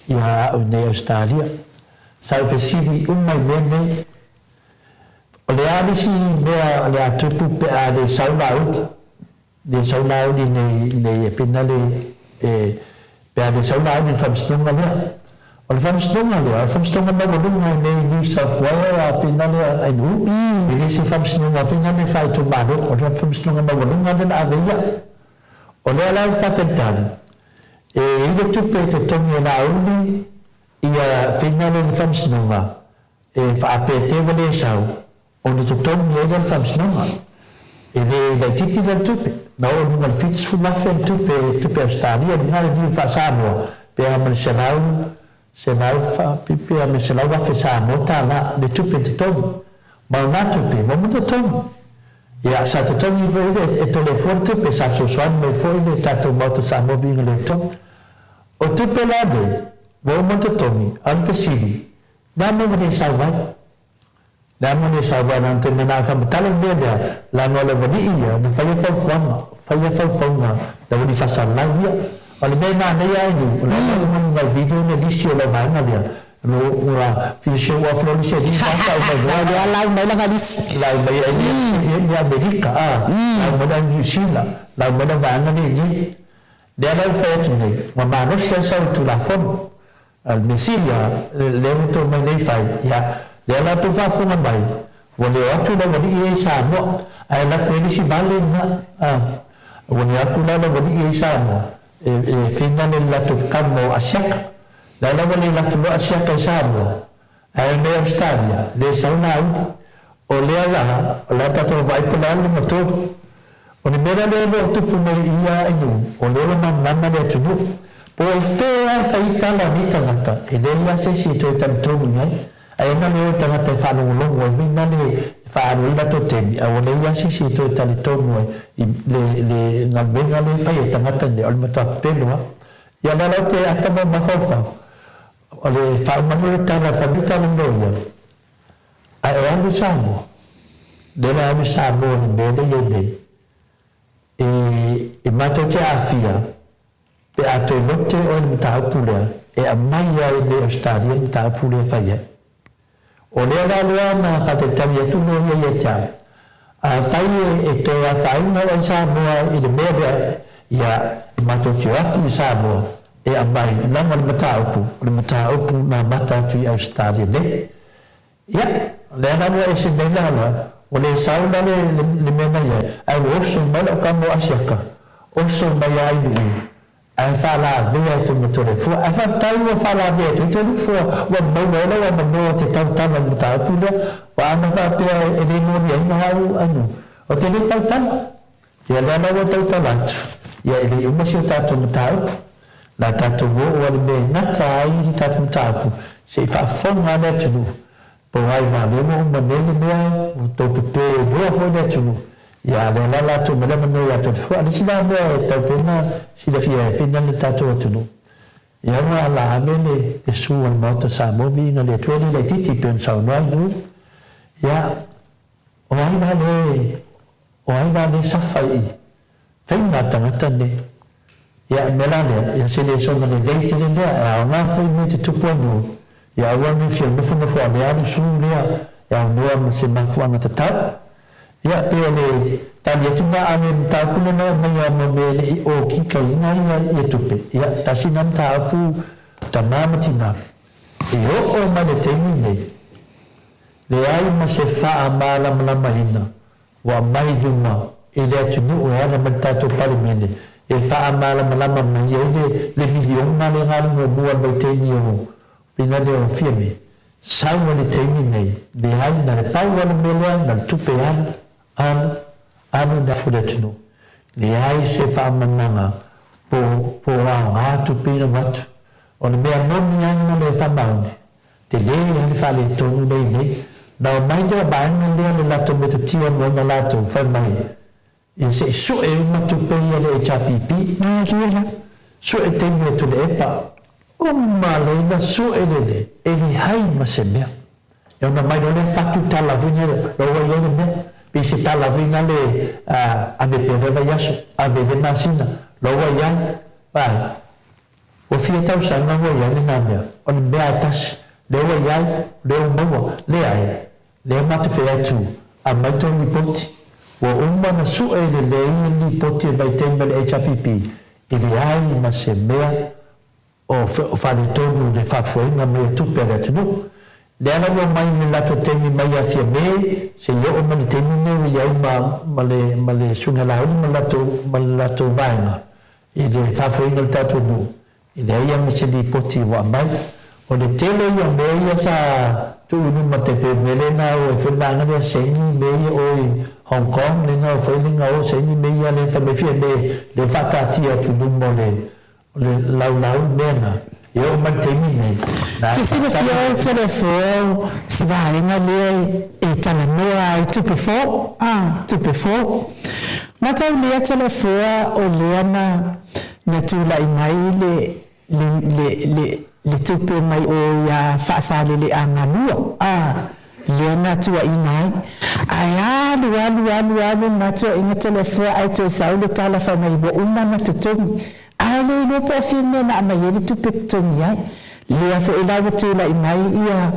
ia au i nei Ausetalia. Sa ou fesili uma i mea nei, o le a le isi mea o le a tupu pe a le sau Laauli? Le sau Laauli nei, nei e finale e, pe a le sau Laauli i le faamasinoga lea. O le faamasinoga lea, o le faamasinoga maualuga i nei New South Wales a finale a NU, e le se faamasinoga finale faaitumalo, o le faamasinoga maualuga lea na ave ia. O lea la e faatalitali, e i le tupe e totogi e Laauli ia finale i le faamasinoga, e faapea ua le sau, Ona totogi ai lea le faamasinoga. E le laitiiti lea le tupe. Na oo i luga o le 70,000 le tupe, tupe Ausetalia, luga le niu faa-Samoa, pe a ma le selau, selau faapipi a me 100,000 Samoa tālā le tupe totogi. Ma o nā tupe, ua uma totogi. Ia, sa totogi foi le, e Toleafoa le tupe, sa fesoasoani mai foi le tatou Maota Samoa Viiga le Atua. O tupe la nei, ua uma totogi, a o le fesili, le a mea ua le sau ai? Le a mea sa uaina ana te mea na whamatala le mea lea, leaga o le aualii ia na faia faufauga, faia faufauga le aualii faasalalau ia. O le mea e manaia ai nei, o le ala uma ni nai video le lisi o lau vaega lea, lo ua fia show off loa lisi alii ma tau mai loa. Sa lea lau mai lana lisi. Lau mai ai i Amerika, a, lau mai la Niu Sila, lau mai la vaega nei nei. Lea la ua fai atu nei, ua malosi ai sau i Tulafono. A o le mea sili lava, lea ua outou omai nei fai, ia, lea la outou faafofoga mai, ua le o atu lau alii ia i Samoa, ae alu atu ai le isi vale lena, a. Ua le o atu la lau alii ia i Samoa, e, e finale i le latou kama o Asiaka. Lea la ua le alu atu loa Asiaka i Samoa, ae omai i Ausetalia, le sau Laauli. O lea la, o le a tatou vaai po o le a le lona tolu. O le mea la lea o lo o tupu nei i ia atunuu, o lea ua malamalama le atunuu. Po o fea e fai ai tala a nei tagata, e leai lava se isi e toe talitonu i ai. Ae ana le o le tagata e faalogologo ai foi na le e faaalu ai latou taimi, ae ua leai lava se isi e toe talitonu ai i le le galuega lea e fai e tagata nei, o le matua pepelo lava. Ia lea la ou te ata ma mafaufau, o le faauma atu o le tala, fai mai tala loia, A e alu i Samoa, lea la e alu i Samoa i le mea lea e i ai nei, e, e matou te aafia pe a toe lote oe i le mataupu lea e aumai ai nei Ausetalia le mataupu lea e fai ai. O lea la lea na faatalitali atu loia ia te au, afai e, e toe afaina oe i Samoa i le mea lea, ia, e matou te o atu i Samoa e aumai leaga o le mataupu, o le mataupu na amata atu i Ausetalia nei. Ia, o lea la ua ese nei la la, ua le sau la le, le, le mea na i ai, ae ua oso mai lau tama o Asiaka, oso mai ia Ainuu, ae faalavea atu ma Toleafoa. Ae faafetai ua faalavea atu ai Toleafoa, ua maua ai lau avanoa te tautala i le mataupu lea, ua ana faapea e le moliaina au Ainuu, ou te le tautala. Ia lea la ua tautala atu, ia e le i uma si o tatou mataupu, la tatou oo a le mea e gata ai le tatou mataupu, se i faafofoga le atunuu, po o ai vale ua uma nei le mea, ua tou pepe loa foi le atunuu, ia a lea la latou ma le avanoa ia Toleafoa. A le isi la mea e tatau pea ona silafia e pei le tatou atunuu, ia ua ala ave le le su a le Maota o Samoa viiga le Atua e le laitiiti pei ona saunoa ai Nuu, ia o ai la le O ai la lea safa i faiga a tagata nei? Ia, mea la lea, ia se le soona lelei tele lea, e aoga foi mea te tupu ai nuu, ia aua ne fia nofonofo a le alu su lea e aunoa ma se mafuaaga tatau. Ia, pei o le tali atu na a le mataupu lena e aumai a ma mea e le i okikaina ia ia tupe, ia, tasi na mataupu tama ma tina, e oo mai le taimi nei, leai ma se faamalamalamaina Ua aumai i luma i le atunuu e ala mai le tatou Palemene e faamalamalama mai ai le le miliona lea na alu muamua i le vaitaimi o fina lea o Fiame. Sau ai le taimi nei, leai, na le pau lava le mea lea, na le tupe alu, alu, alu i le afu o le atunuu. Leai se faamalamalamaga po po o aoga tupe ina ua atu. O le mea moni lava ma le faamaoni, Tele lava le faaletonu lea i nei. Na omai lea vaega lea le latou metotia mo ona latou fai mai ia se i sue uma tupe ia le HRPP. Malie la. Sue taimi e Tuleepa. Uma laila sue lele e lihai ma se mea. E ona mai loa lea fatu tala foi na lo ua iai le mea. Pei se tala foi na le ave pea lea vaiaso, ave i le masina, lo ua iai. Vaai. Ua fia tausaga ua i ai lena mea, o le mea e tasi, lea ua i ai, lea ua maua, leai, lea matou fai atu, aumai tou lipoti. Ua uma ona sue lelei le lipoti a le vaitaimi o le HRPP, e leai ma se mea o faaletonu i le faafoeina mai o tupe a le atunuu. Lea la ua omai i le latou taimi mai ia Fiame seia oo mai le taimi lenei ua i ai ma, ma le, ma le Susuga Laauli ma le latou, ma le latou vaega. I le faafoeina o le tatou nuu, e leai lava ma se lipoti ua aumai. O le tele ia o mea ia sa tuu i luma te pei o le mea lea na o ai foi le vaega lea Saini mea ia o i Hong Kong lea na o foi le na o Saini mea ia lea fai mai Fiame lea ua faataatia atu i luma o le o le laulau mea na. E oo mai le taimi lenei, na Te silafia oe Toleafoa se vaega lea e talanoa ai tupe fou, a, tupe fou. Mataulia Toleafoa o lea na na tulai mai le le le le le tupe mai o ia Faasaleleaga 2, a, lea na tuuaina ai. Ae alu alu alu alu na tuuaina Toleafoa ae toe sau le tala fai mai ua uma na totogi. Ae le iloa po o fia mea na aumai ai le tupe totogi ai. Lea foi la ua tulai mai ia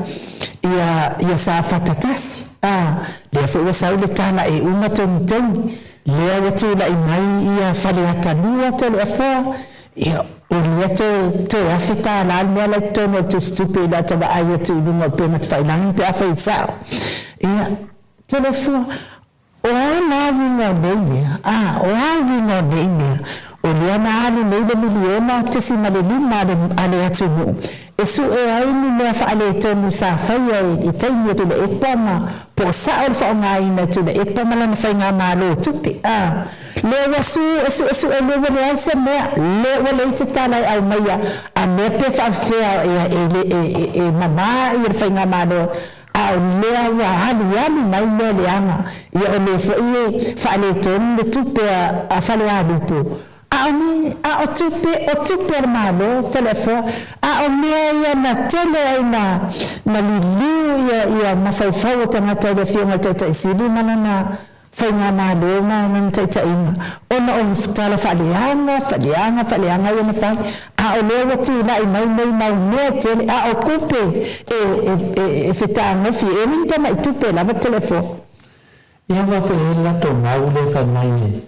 ia ia Safata tasi, a, lea foi ua sau le tala e uma togitogi. Lea ua tulai mai ia Faleata 2 Toleafoa, Ia, o lea toe, toe $1,000 le mea la i totonu o le tusitupe i lata vaai atu i luga o upega tafailagi pe afai e sao. Ia, Toleafoa, o a la uiga o nei mea? A, o a uiga o nei mea? O lea na alu nei le miliona tesima le lima a le, a le atunuu e sue ai ni mea faaletonu sa faia i le taimi o Tuilaepa ma po o sao le faaaogaina e Tuilaepa ma lana faigamalo o tupe. A, lea ua su e suesue lea ua leai se mea, lea ua leai se tala e aumaia a mea pe faafefea e, e, e, e, e mamā ia le faigamalo a o lea ua alualu mai mea leaga. Ia o lea foi e faaletonu le tupe a, a Falealupo. A o ni, a o tupe, o tupe a le Malo, Toleafoa, a o mea ia na tele ai na, na liliu ia, ia mafaufau o tagata i le Afioga i le Taitai Sili ma lana Faigamalo ma lana taitaiga, ona o tala faaleaga, faaleaga, faaleaga ia na fai, a o lea ua tulai mai nei mau mea e tele, a o tupe e, e, e, e fetagofi, e le ni tamai tupe lava Toleafoa. Ia aua foi e latou mau lea fai mai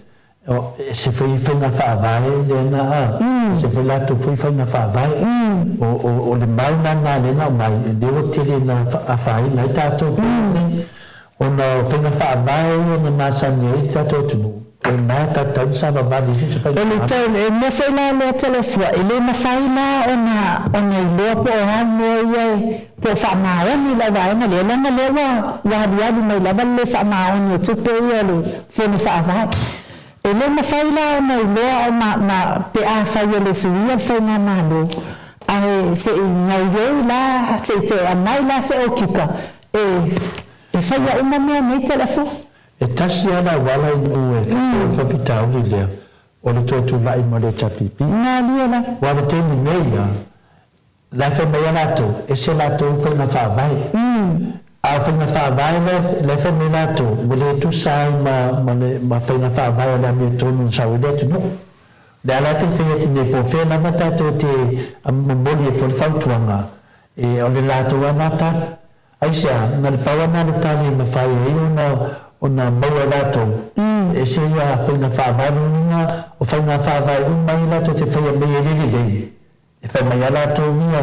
e se foi faiga faavae lea na a, e se foi latou foi faiga faavae. O, o, o le mau la na lea na aumai, lea ua tele na afaina ai tatou nei, ona o faiga faavae ia na masani ai le tatou atunuu, o lena e tatau ona savavali i se faiga O le faavae. le mea foi la lea Toleafoa, e le mafai la ona, ona iloa po o a mea ia e, po o faamaoni lau vaega lea, leaga lea ua, ua aliali mai lava le le faamaoni o tupe ia o le Fono Faavae. E le mafai la ona iloa o ma, ma, pe afai e le suia le faigamalo, ae se i gaoioi la, se i toe aumai la se okika e, e faia uma mea nei Toleafoa. E tasi lava le auala i nuu e fai ai le faafitauli lea, o le toe tulai ma le HRPP. Malie la. Aua o le taimi nei ia, La e fai mai a latou, ese latou faiga faavae. A o faiga faavae la e fai mai latou, ua le tusa ai ma, ma, le, ma faiga faavae a le amiotonu na sau ai le atunuu. O le a la te fai atu nei, po o fea lava tatou te momoli atu ai le fautuaga, e, o le latou lava lena tali. Aisea, na le pau lava lena o le tali e mafai ai ona, ona maua e latou, e ese ia faiga faavae, lona uiga, o faiga faavae uma ia latou te faia mai e le lelei. E fai mai a latou ia,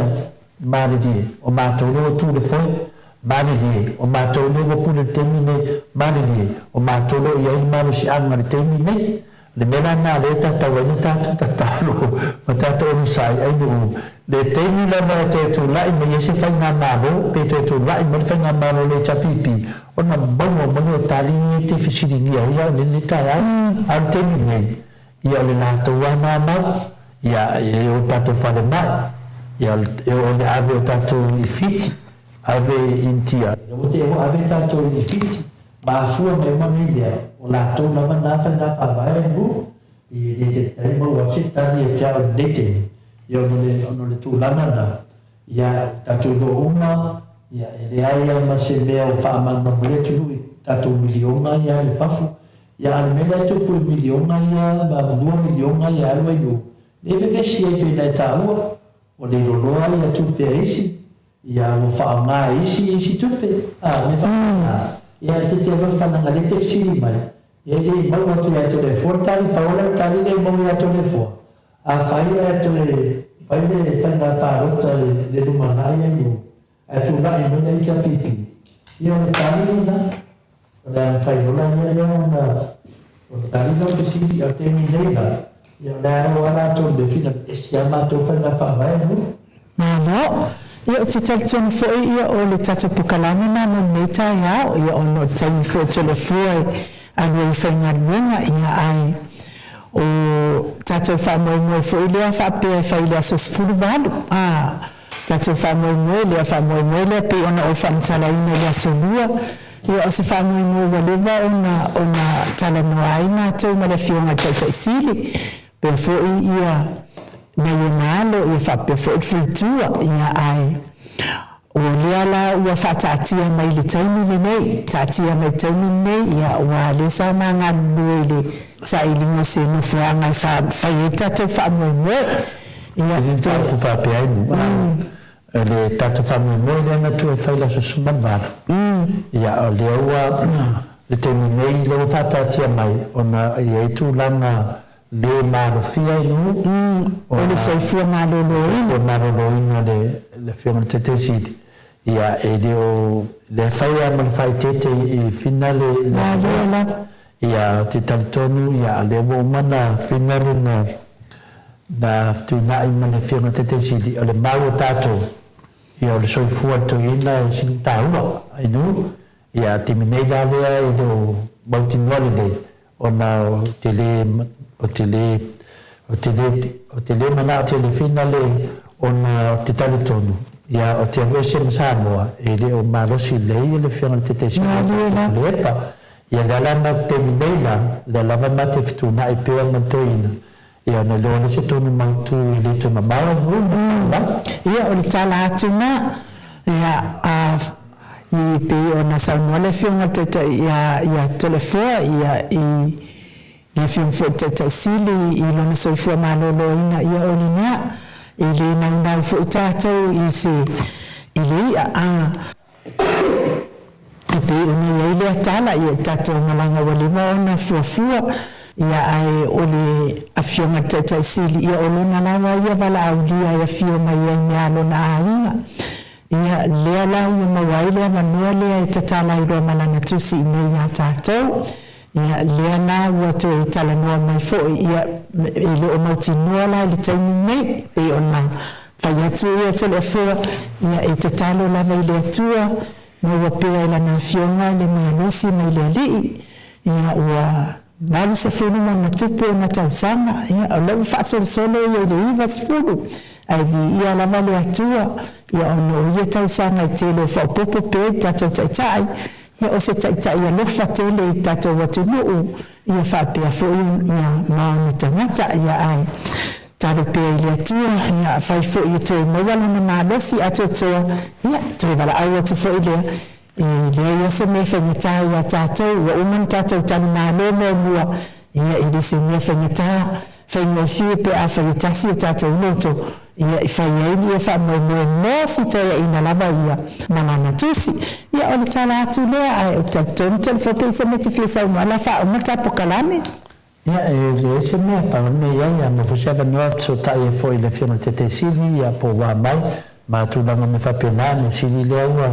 Malilie, o matou lea ua tu i le foe, malilie, o matou lea ua pule i le taimi nei, malilie, o matou lea o i ai le malosiaga i le taimi nei. O le mea la lena lea e tatau ai ona tatou tatalo ma tatou onosai ai nuu le taimi lava e toe tulai mai ai se faigamalo pe toe tulai mai le faigamalo a le HRPP ona maua mai lea o tali ia e te fesiligia ai au i lenei taeao. A o le taimi nei, Ia o le latou lava na mau, ia e o tatou falemai, ia e o le ave o tatou i Fiti, ave i Initia. Ia ua te o ave tatou i Fiti, mafua mai uma nei mea, o latou lava na faiga faavae a nuu, i le te tai maua atu se tali ia te au i lenei taimi, ia ona o le ona o le tulaga na, ia tatou iloa uma, ia e leai lava ma se mea o faamalamalama ai le atunuu i tatou miliona ia alu i fafo, Ia a o le mea lea e tupu i miliona ia ma $2 miliona ia e alu ai o, lea e vevesi ai pei ona e taua, ua le loloa ia tupe a isi, ia ua faaaoga e isi isi tupe, a, mea faapena. Ia e te te alofa leaga lea e te fesili mai, ia e le i maua atu ia Toleafoa le tali, pau la le tali lea e maua ia Toleafoa, afai ae toe fai le faiga palota i le lumanai ai o, ae tulai mai le HRPP, ia o le tali lena. O le a mafai ola ia lea ona ona tali lau fesili, a o le taimi nei la, ia o le a o lava latou i le fina ese a matou faiga faavae nuu. Malo. Ia ou te talitonu foi ia o le tatou pokalame na mo lenei taeao, ia ona o le taimi foi o Toleafoa e alu ai i faigaluega, ia ae o tatou faamoemoe foi lea faapea e fai i le aso 18, a tatou faamoemoe lea faamoemoe lea pei ona ou faamatalaina i le aso Lua, Ia, o se faamoemoe ua leva ona ona talanoa ai matou ma le Afioga i le Taitai Sili, pea foi ia nai ona alo, ia faapea foi le faletua, ia ae o lea la ua faataatia mai i le taimi lenei, taatia mai i le taimi lenei, ia aua lea sa ma galulue i le sailiga o se nofoaga e fai ai le tatou faamoemoe. Ia, E le mataupu faapea ai nuu, a le tatou faamoemoe lea na tuu e fai i le aso 18, ia o lea ua, le taimi nei lea ua faataatia mai ona e i ai tulaga lē malofia i nuu. O le soifua malōlōina. Soifua malōlōina le le Afioga i le Taitaisili, ia e le o le fai lava ma le faaeteete i finale i le aso lea. Ia, ou te talitonu, ia, o lea ua uma ona finale na na fetuunai ma le Afioga i le Taitaisili, o le mau a tatou, ia o le soifua toeaina e sili taua i nuu. Ia, taimi nei la lea e le o mautinoa lelei, ona ou te lē, ou te lē, ou te lē, ou te lē manao tele finale ona ou te talitonu, ia, ou te alu ese ma Samoa, e le o malosi lelei le Afioga i le Taitaisili o Tuilaepa. Ia, lea la ma te taimi nei la, lea lava ma te fetuunai pea ma le toeaina, ia, ona iloa lea se tonu mautu e le toe mamao ai nuu ma le. Ia, o le tala atu na, ia, a I pei ona saunoa le Afioga i le Taitai ia ia Toleafoa ia i le Afioga foi i le Taitai Sili i lona soifua maloloina ia o lena e le naunau foi tatou i se i le i'a a e pei ona i ai lea tala ia i tatou malaga ua leva ona fuafua ia ae o le Afioga i le Taitai Sili ia o lona lava ia valaaulia e afio mai ai mea a lona aiga. Ia, lea la ua maua ai le avanoa lea e tatala ai loa ma lana tusi i mea ia tatou. Ia, lea la ua toe talanoa mai foi, ia, e le o mautinoa la i le taimi nei, pei ona fai atu ia Toleafoa, ia, e tatalo lava i le Atua, maua pea e Lana Afioga le malosi mai le Alii. Ia, ua 80 ma ona tupu ona tausaga, ia, o lea ua faasolosolo ia i le 90, ae viia lava le Atua, ia, ona o ia tausaga e tele o faaopoopo pea i le tatou Taitai, ia, o se Taitai alofa tele i le tatou atunuu, ia faapea foi, ia, ma ona tagata, ia, ae tatalo pea i le Atua, ia, afai foi e toe maua lana malosi atoatoa, ia, toe valaau atu foi lea, E leai lava se mea e faigata ia tatou, ua uma ona tatou talimalo muamua, ia e le se mea faigata, faigofie pe afai e tasi o tatou loto, ia e fai ai ia faamoemoe mo si toeaina lava ia ma lana tusi. Ia o le tala atu lea, ae ou te talitonu Toleafoa pei se mea e te fia saunoa ai la faauma ta pokalame. Ia, e leai se mea, pau le mea i ai, a maua foi se avanoa, fesootai ai foi i le Afioga i le Taitaisili, ia, po o ua mai, ma tulaga mea faapena, mea sili lea ua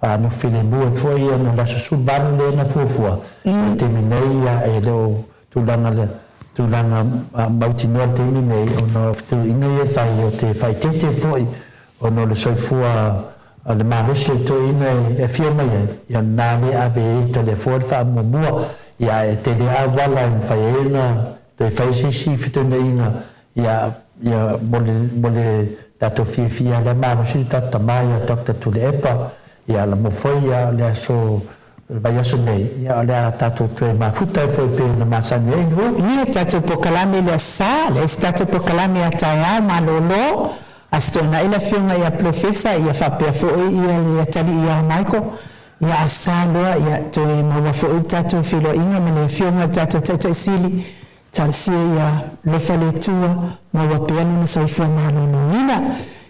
faanofo filemu ai foi ia ona o le aso 18 lea na fuafua, i le taimi nei, ia, e le o tulaga le, tulaga mautinoa le taimi nei, ona o fetuiaiga ia e fai, o te faaeteete foi ona o le soifua A o le malosi o le toeaina e afio mai ai, ia na le ave ai e Toleafoa le faamuamua, ia ae tele lava auala e mafai ai ona toe fai se isi fetuunaiga, ia, ia mo le, mo le tatou fiafia lea malosi le tatou tama ia Doctor Tuilaepa, ia la mo foi ia le aso, le vaiaso nei, ia o le a tatou toe mafuta ai foi pei ona masani ai Nu'u. Ia tatou pokalame le aso sa, leai se tatou pokalame a taeao malolo, Aso Toonai le afioga ia Polofesa ia faapea foi ia le atalii ia Michael ia Aso Sa loa ia toe maua foi le tatou feiloaiga ma le afioga i le tatou Taitai Sili talosia ia alofa le Atua maua pea lona soifua maloloina.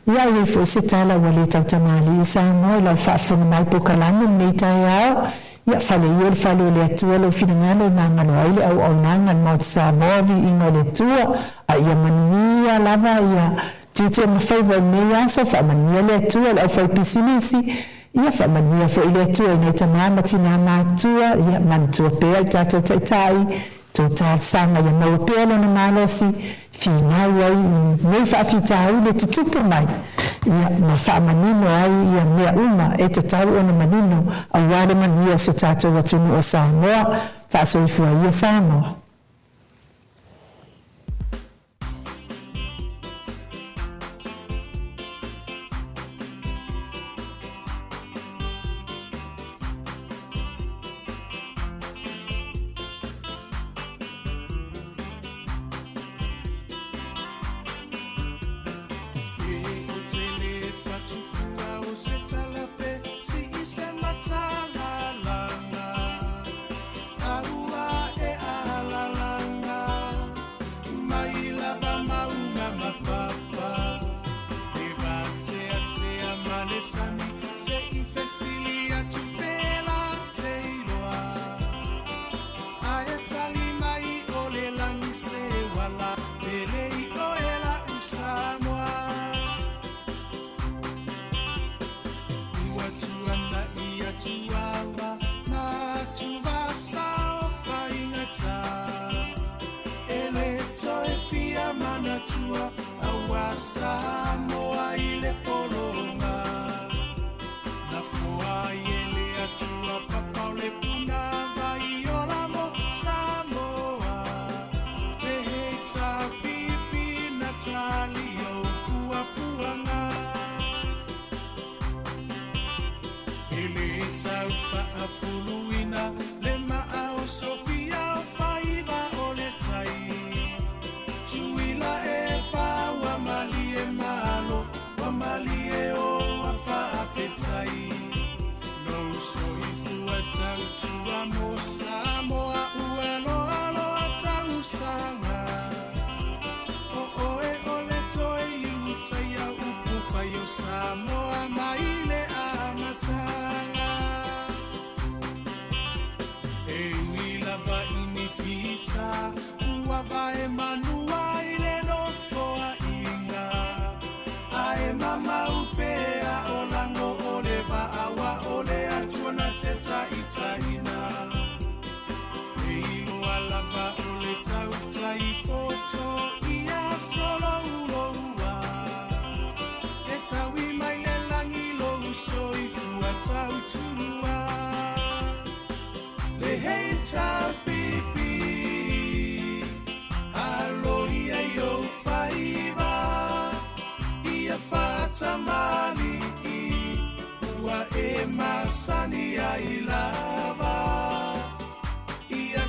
Ia a iai foi se tala ua le tautamalii Samoa i lau faafofoga mai pokalame i lenei taeao Ia fale ia le fale o le Atua lou finagalo e magalo ai le auaunaga a le Maota Samoa viiga o le Atua, a ia manuia lava ia tiute ma faiva o lenei aso, faamanuia le Atua i le aufaipisinisi, ia faamanuia foi le Atua i nai tama ma tina matutua, ia manatua pea le tatou Taitai, tou talosaga ia maua pea lona malosi, finau ai i nei faafitauli e tutupu mai, ia, ma faamanino ai ia mea uma e tatau ona manino aua le manuia o si o tatou atunuu o Samoa. Faasoifua ia Samoa.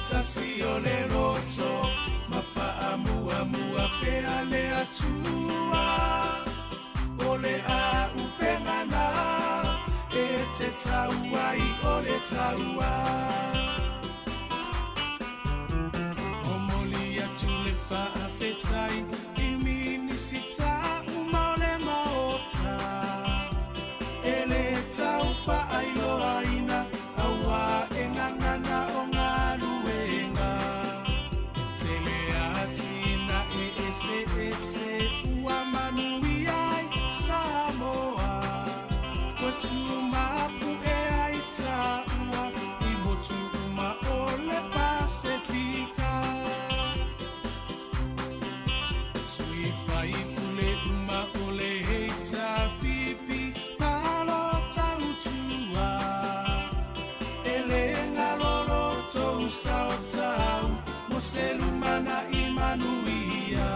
tasi o le loto ma faamuamua pea le Atua. O le auupega na e te tau ai o le taua. Momoli atu le faafetai i Minisita uma o le Maota e le tau faailoaina auā e gagana o galuega. Tele atinae eseese ua manuia ai Samoa. Ua tumapu'e ai taua i motu uma o le Pasefika. Sui faipule uma o le HRPP malo tautua. E le galo lo tou sao tau mo se lumana'i manuia.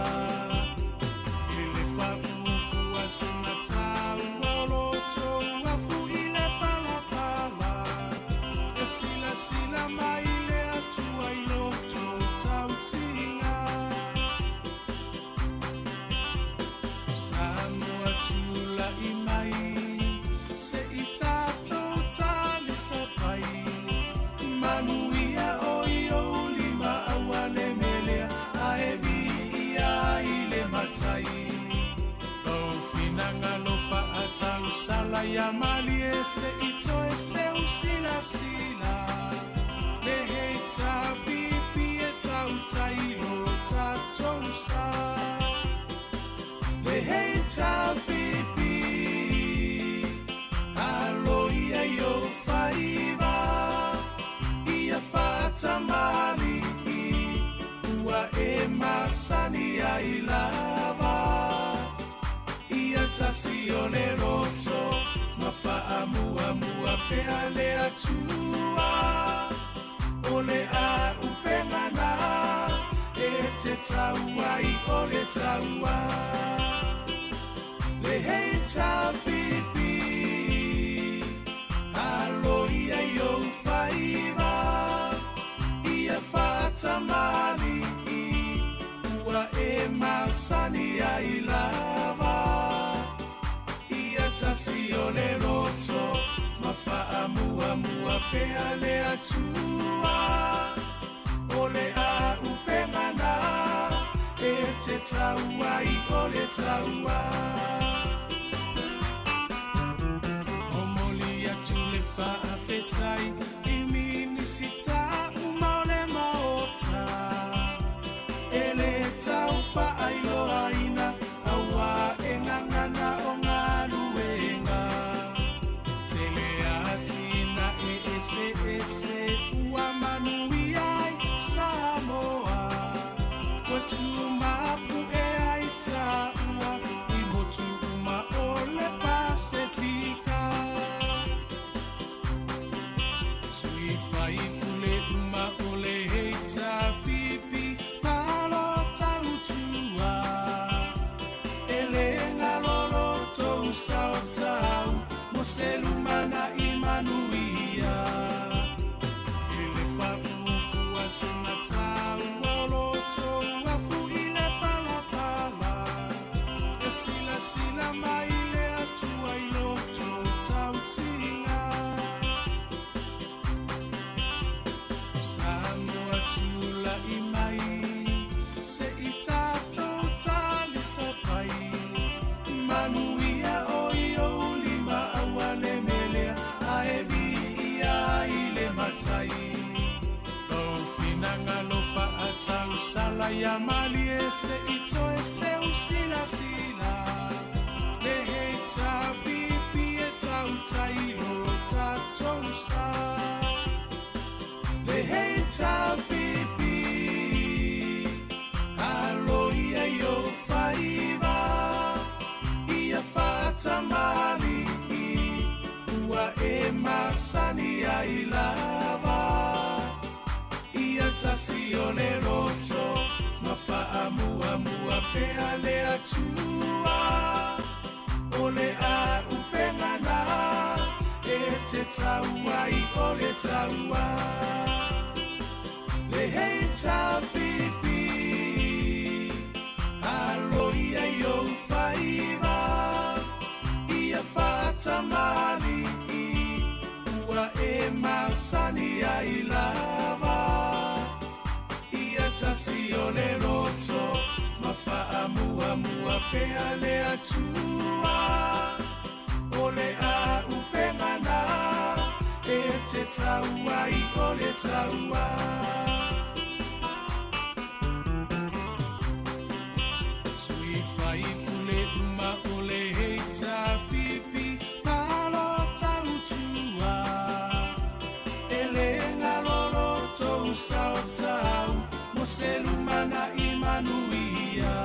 E le pa'u fua sina taua o lo tou afu i le palapala. E silasila mai le Atua i lo tou tautiga. Samoa tula'i mai se'i tatou talisapai. Manuia o i ou lima aua le melea ae viia ai le Matai. Lou finagalo faatausala ia malie se'i toe seu silasila. Le HRPP e tautai lo tatou sa. Le HRPP alo ia i ou faiva ia faatamali'i ua e masani ai lava. Ia tasi o le loto ma faamuamua pea le Atua. O le auupega na e te tau ai o le taua. Le HRPP alo ia i ou faiva ia faatamali'i ua e masani ai lava. Ia tasi o le loto ma faamuamua pea le Atua. O le auupega na e te tau ai o le taua. Momoli atu le faafetai i Minisita uma o le Maota e le tau faailoaina auā e gagana o galuega. Tele atinae eseese ua manuia ai Samoa. Ua tumapu'e ai taua i motu uma o le Pasefika. Sui faipule uma o le HRPP malo tautua. E le galo lo tou sao tau mo se lumana'i manuia. E le pa'u fua sina taua o lo tou afu i le palapala. E silasila mai le Atua i lo tou tautiga. Samoa tula'i mai se'i tatou talisapai. Manuia o i ou lima aua le melea ae viia ai le Matai. Lou finagalo faatausala ia malie se'i toe seu silasila. Le HRPP e tautai lo tatou sa. Le HRPP alo ia i ou faiva ia faatamali'i ua e masani ai lava. Ia tasi o le loto ma faamuamua pea le Atua. O le auupega na e te tau ai o le taua. Le tasi o le loto ma faamuamua pea le Atua. O le auupega na e te tau ai o le taua. Sui faipule uma o le HRPP malo tautua. E le galolo tou saotau mo se lumanai manuia.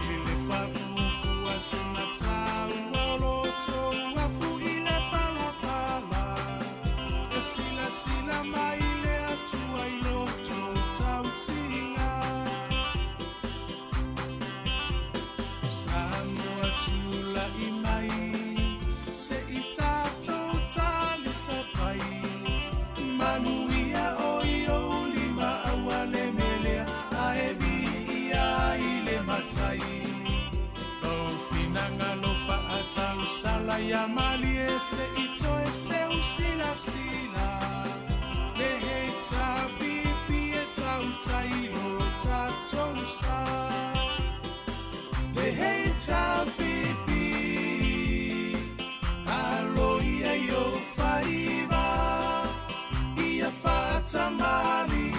E le paufua sina taua o lo tou afu i le palapala. E silasila mai le Atua i lo tou tautiga. Samoa tulai mai se i tatou talisapai. Manuia o i ou lima aua le melea ae viia i le matai. Lou finagalo faatausala ia malie se i toe seu silasila. Le HRPP e tautai lo tatou sa. Le HRPP alo ia i ou faiva ia faatamali'i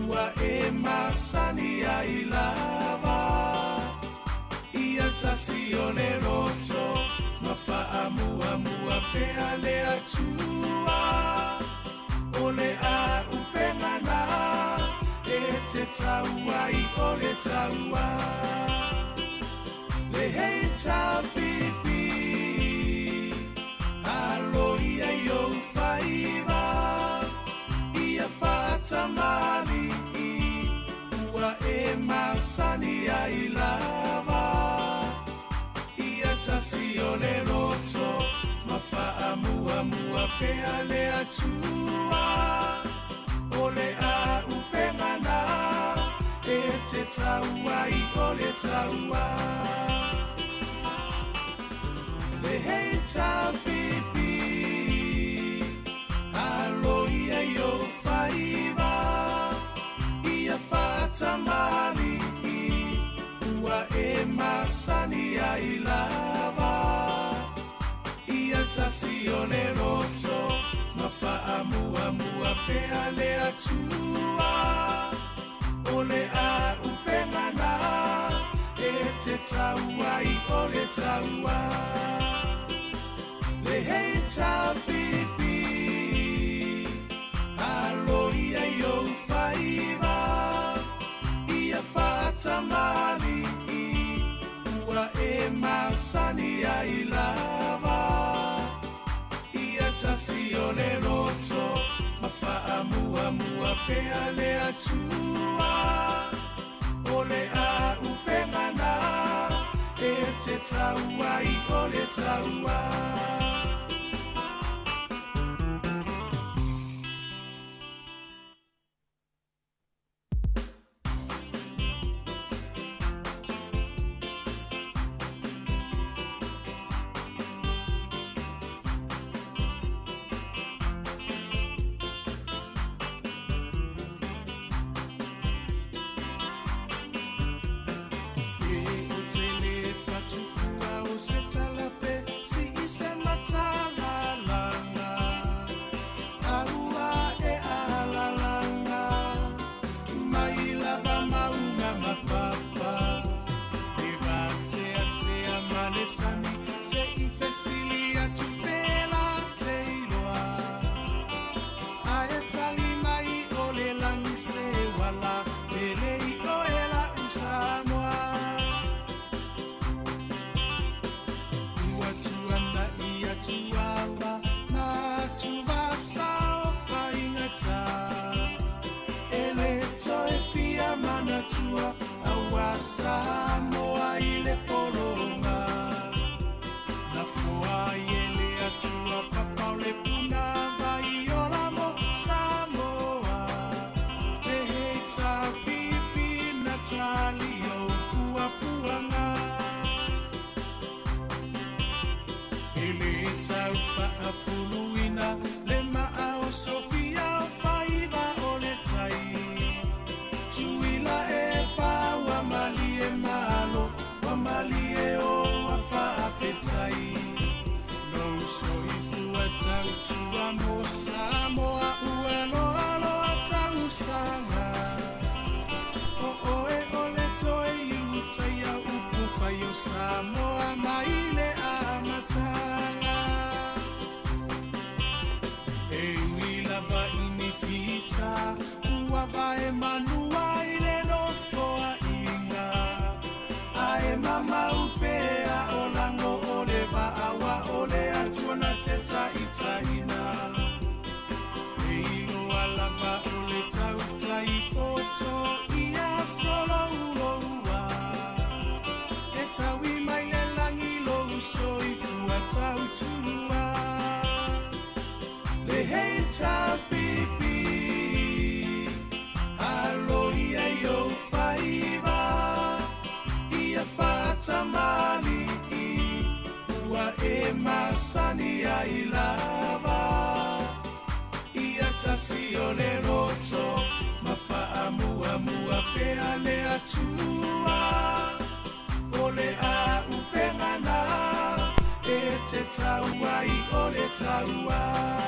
ua e masani ai lava. Ia tasi o le loto ma faamuamua pea le Atua. O le auupega na e te tau ai o le taua. Le HRPP alo ia i ou faiva ia faatamali'i ua e masani ai lava. Ia tasi o le loto ma faamuamua pea le Atua. O le auupega na e te tau ai o le taua. Le HRPP alo ia i ou faiva ia faatamali'i ua e masani ai lava. Ia tasi o le loto ma faamuamua pea le Atua. O le auupega na e te tau ai o le taua. Le HRPP alo ia i ou faiva ia faatamali'i ua e masani ai lava. Ia tasi o le loto ma faamuamua pea le Atua. O le auupega na e te tau ai o le taua. E o te le fatufua o se talape si i se matalalanga. Aua e alalanga mai lava maunga mapapa. E vateatea ma le sami se i fesili atu pe la te iloa. Ae tali mai o le lagi se uala pele i oe la'u Samoa. Ua tuana'i atu ava na atuvasa o faigata. E le toe fia manatua auā Samoa i le pologa. Na foai e le Atua papa o le punavai ola mo Samoa. Le HRPP na tali ou puapuaga. E le tau faafuluina le maa o Sofia o faiva o le tai. lava e manua i le nofoaiga, ae mamau pea o lago o le vaaua o le Atua na te taitaina. E iloa lava o le tautai poto ia solouloua, e taui mai le lagi lou soifua tautua. Le HLPP alo ia i ou faiva, ia faatamali'i ua e masani ai lava. Ia tasi o le loto ma faamuamua pea le Atua, o le auupega na e te tau ai o le taua.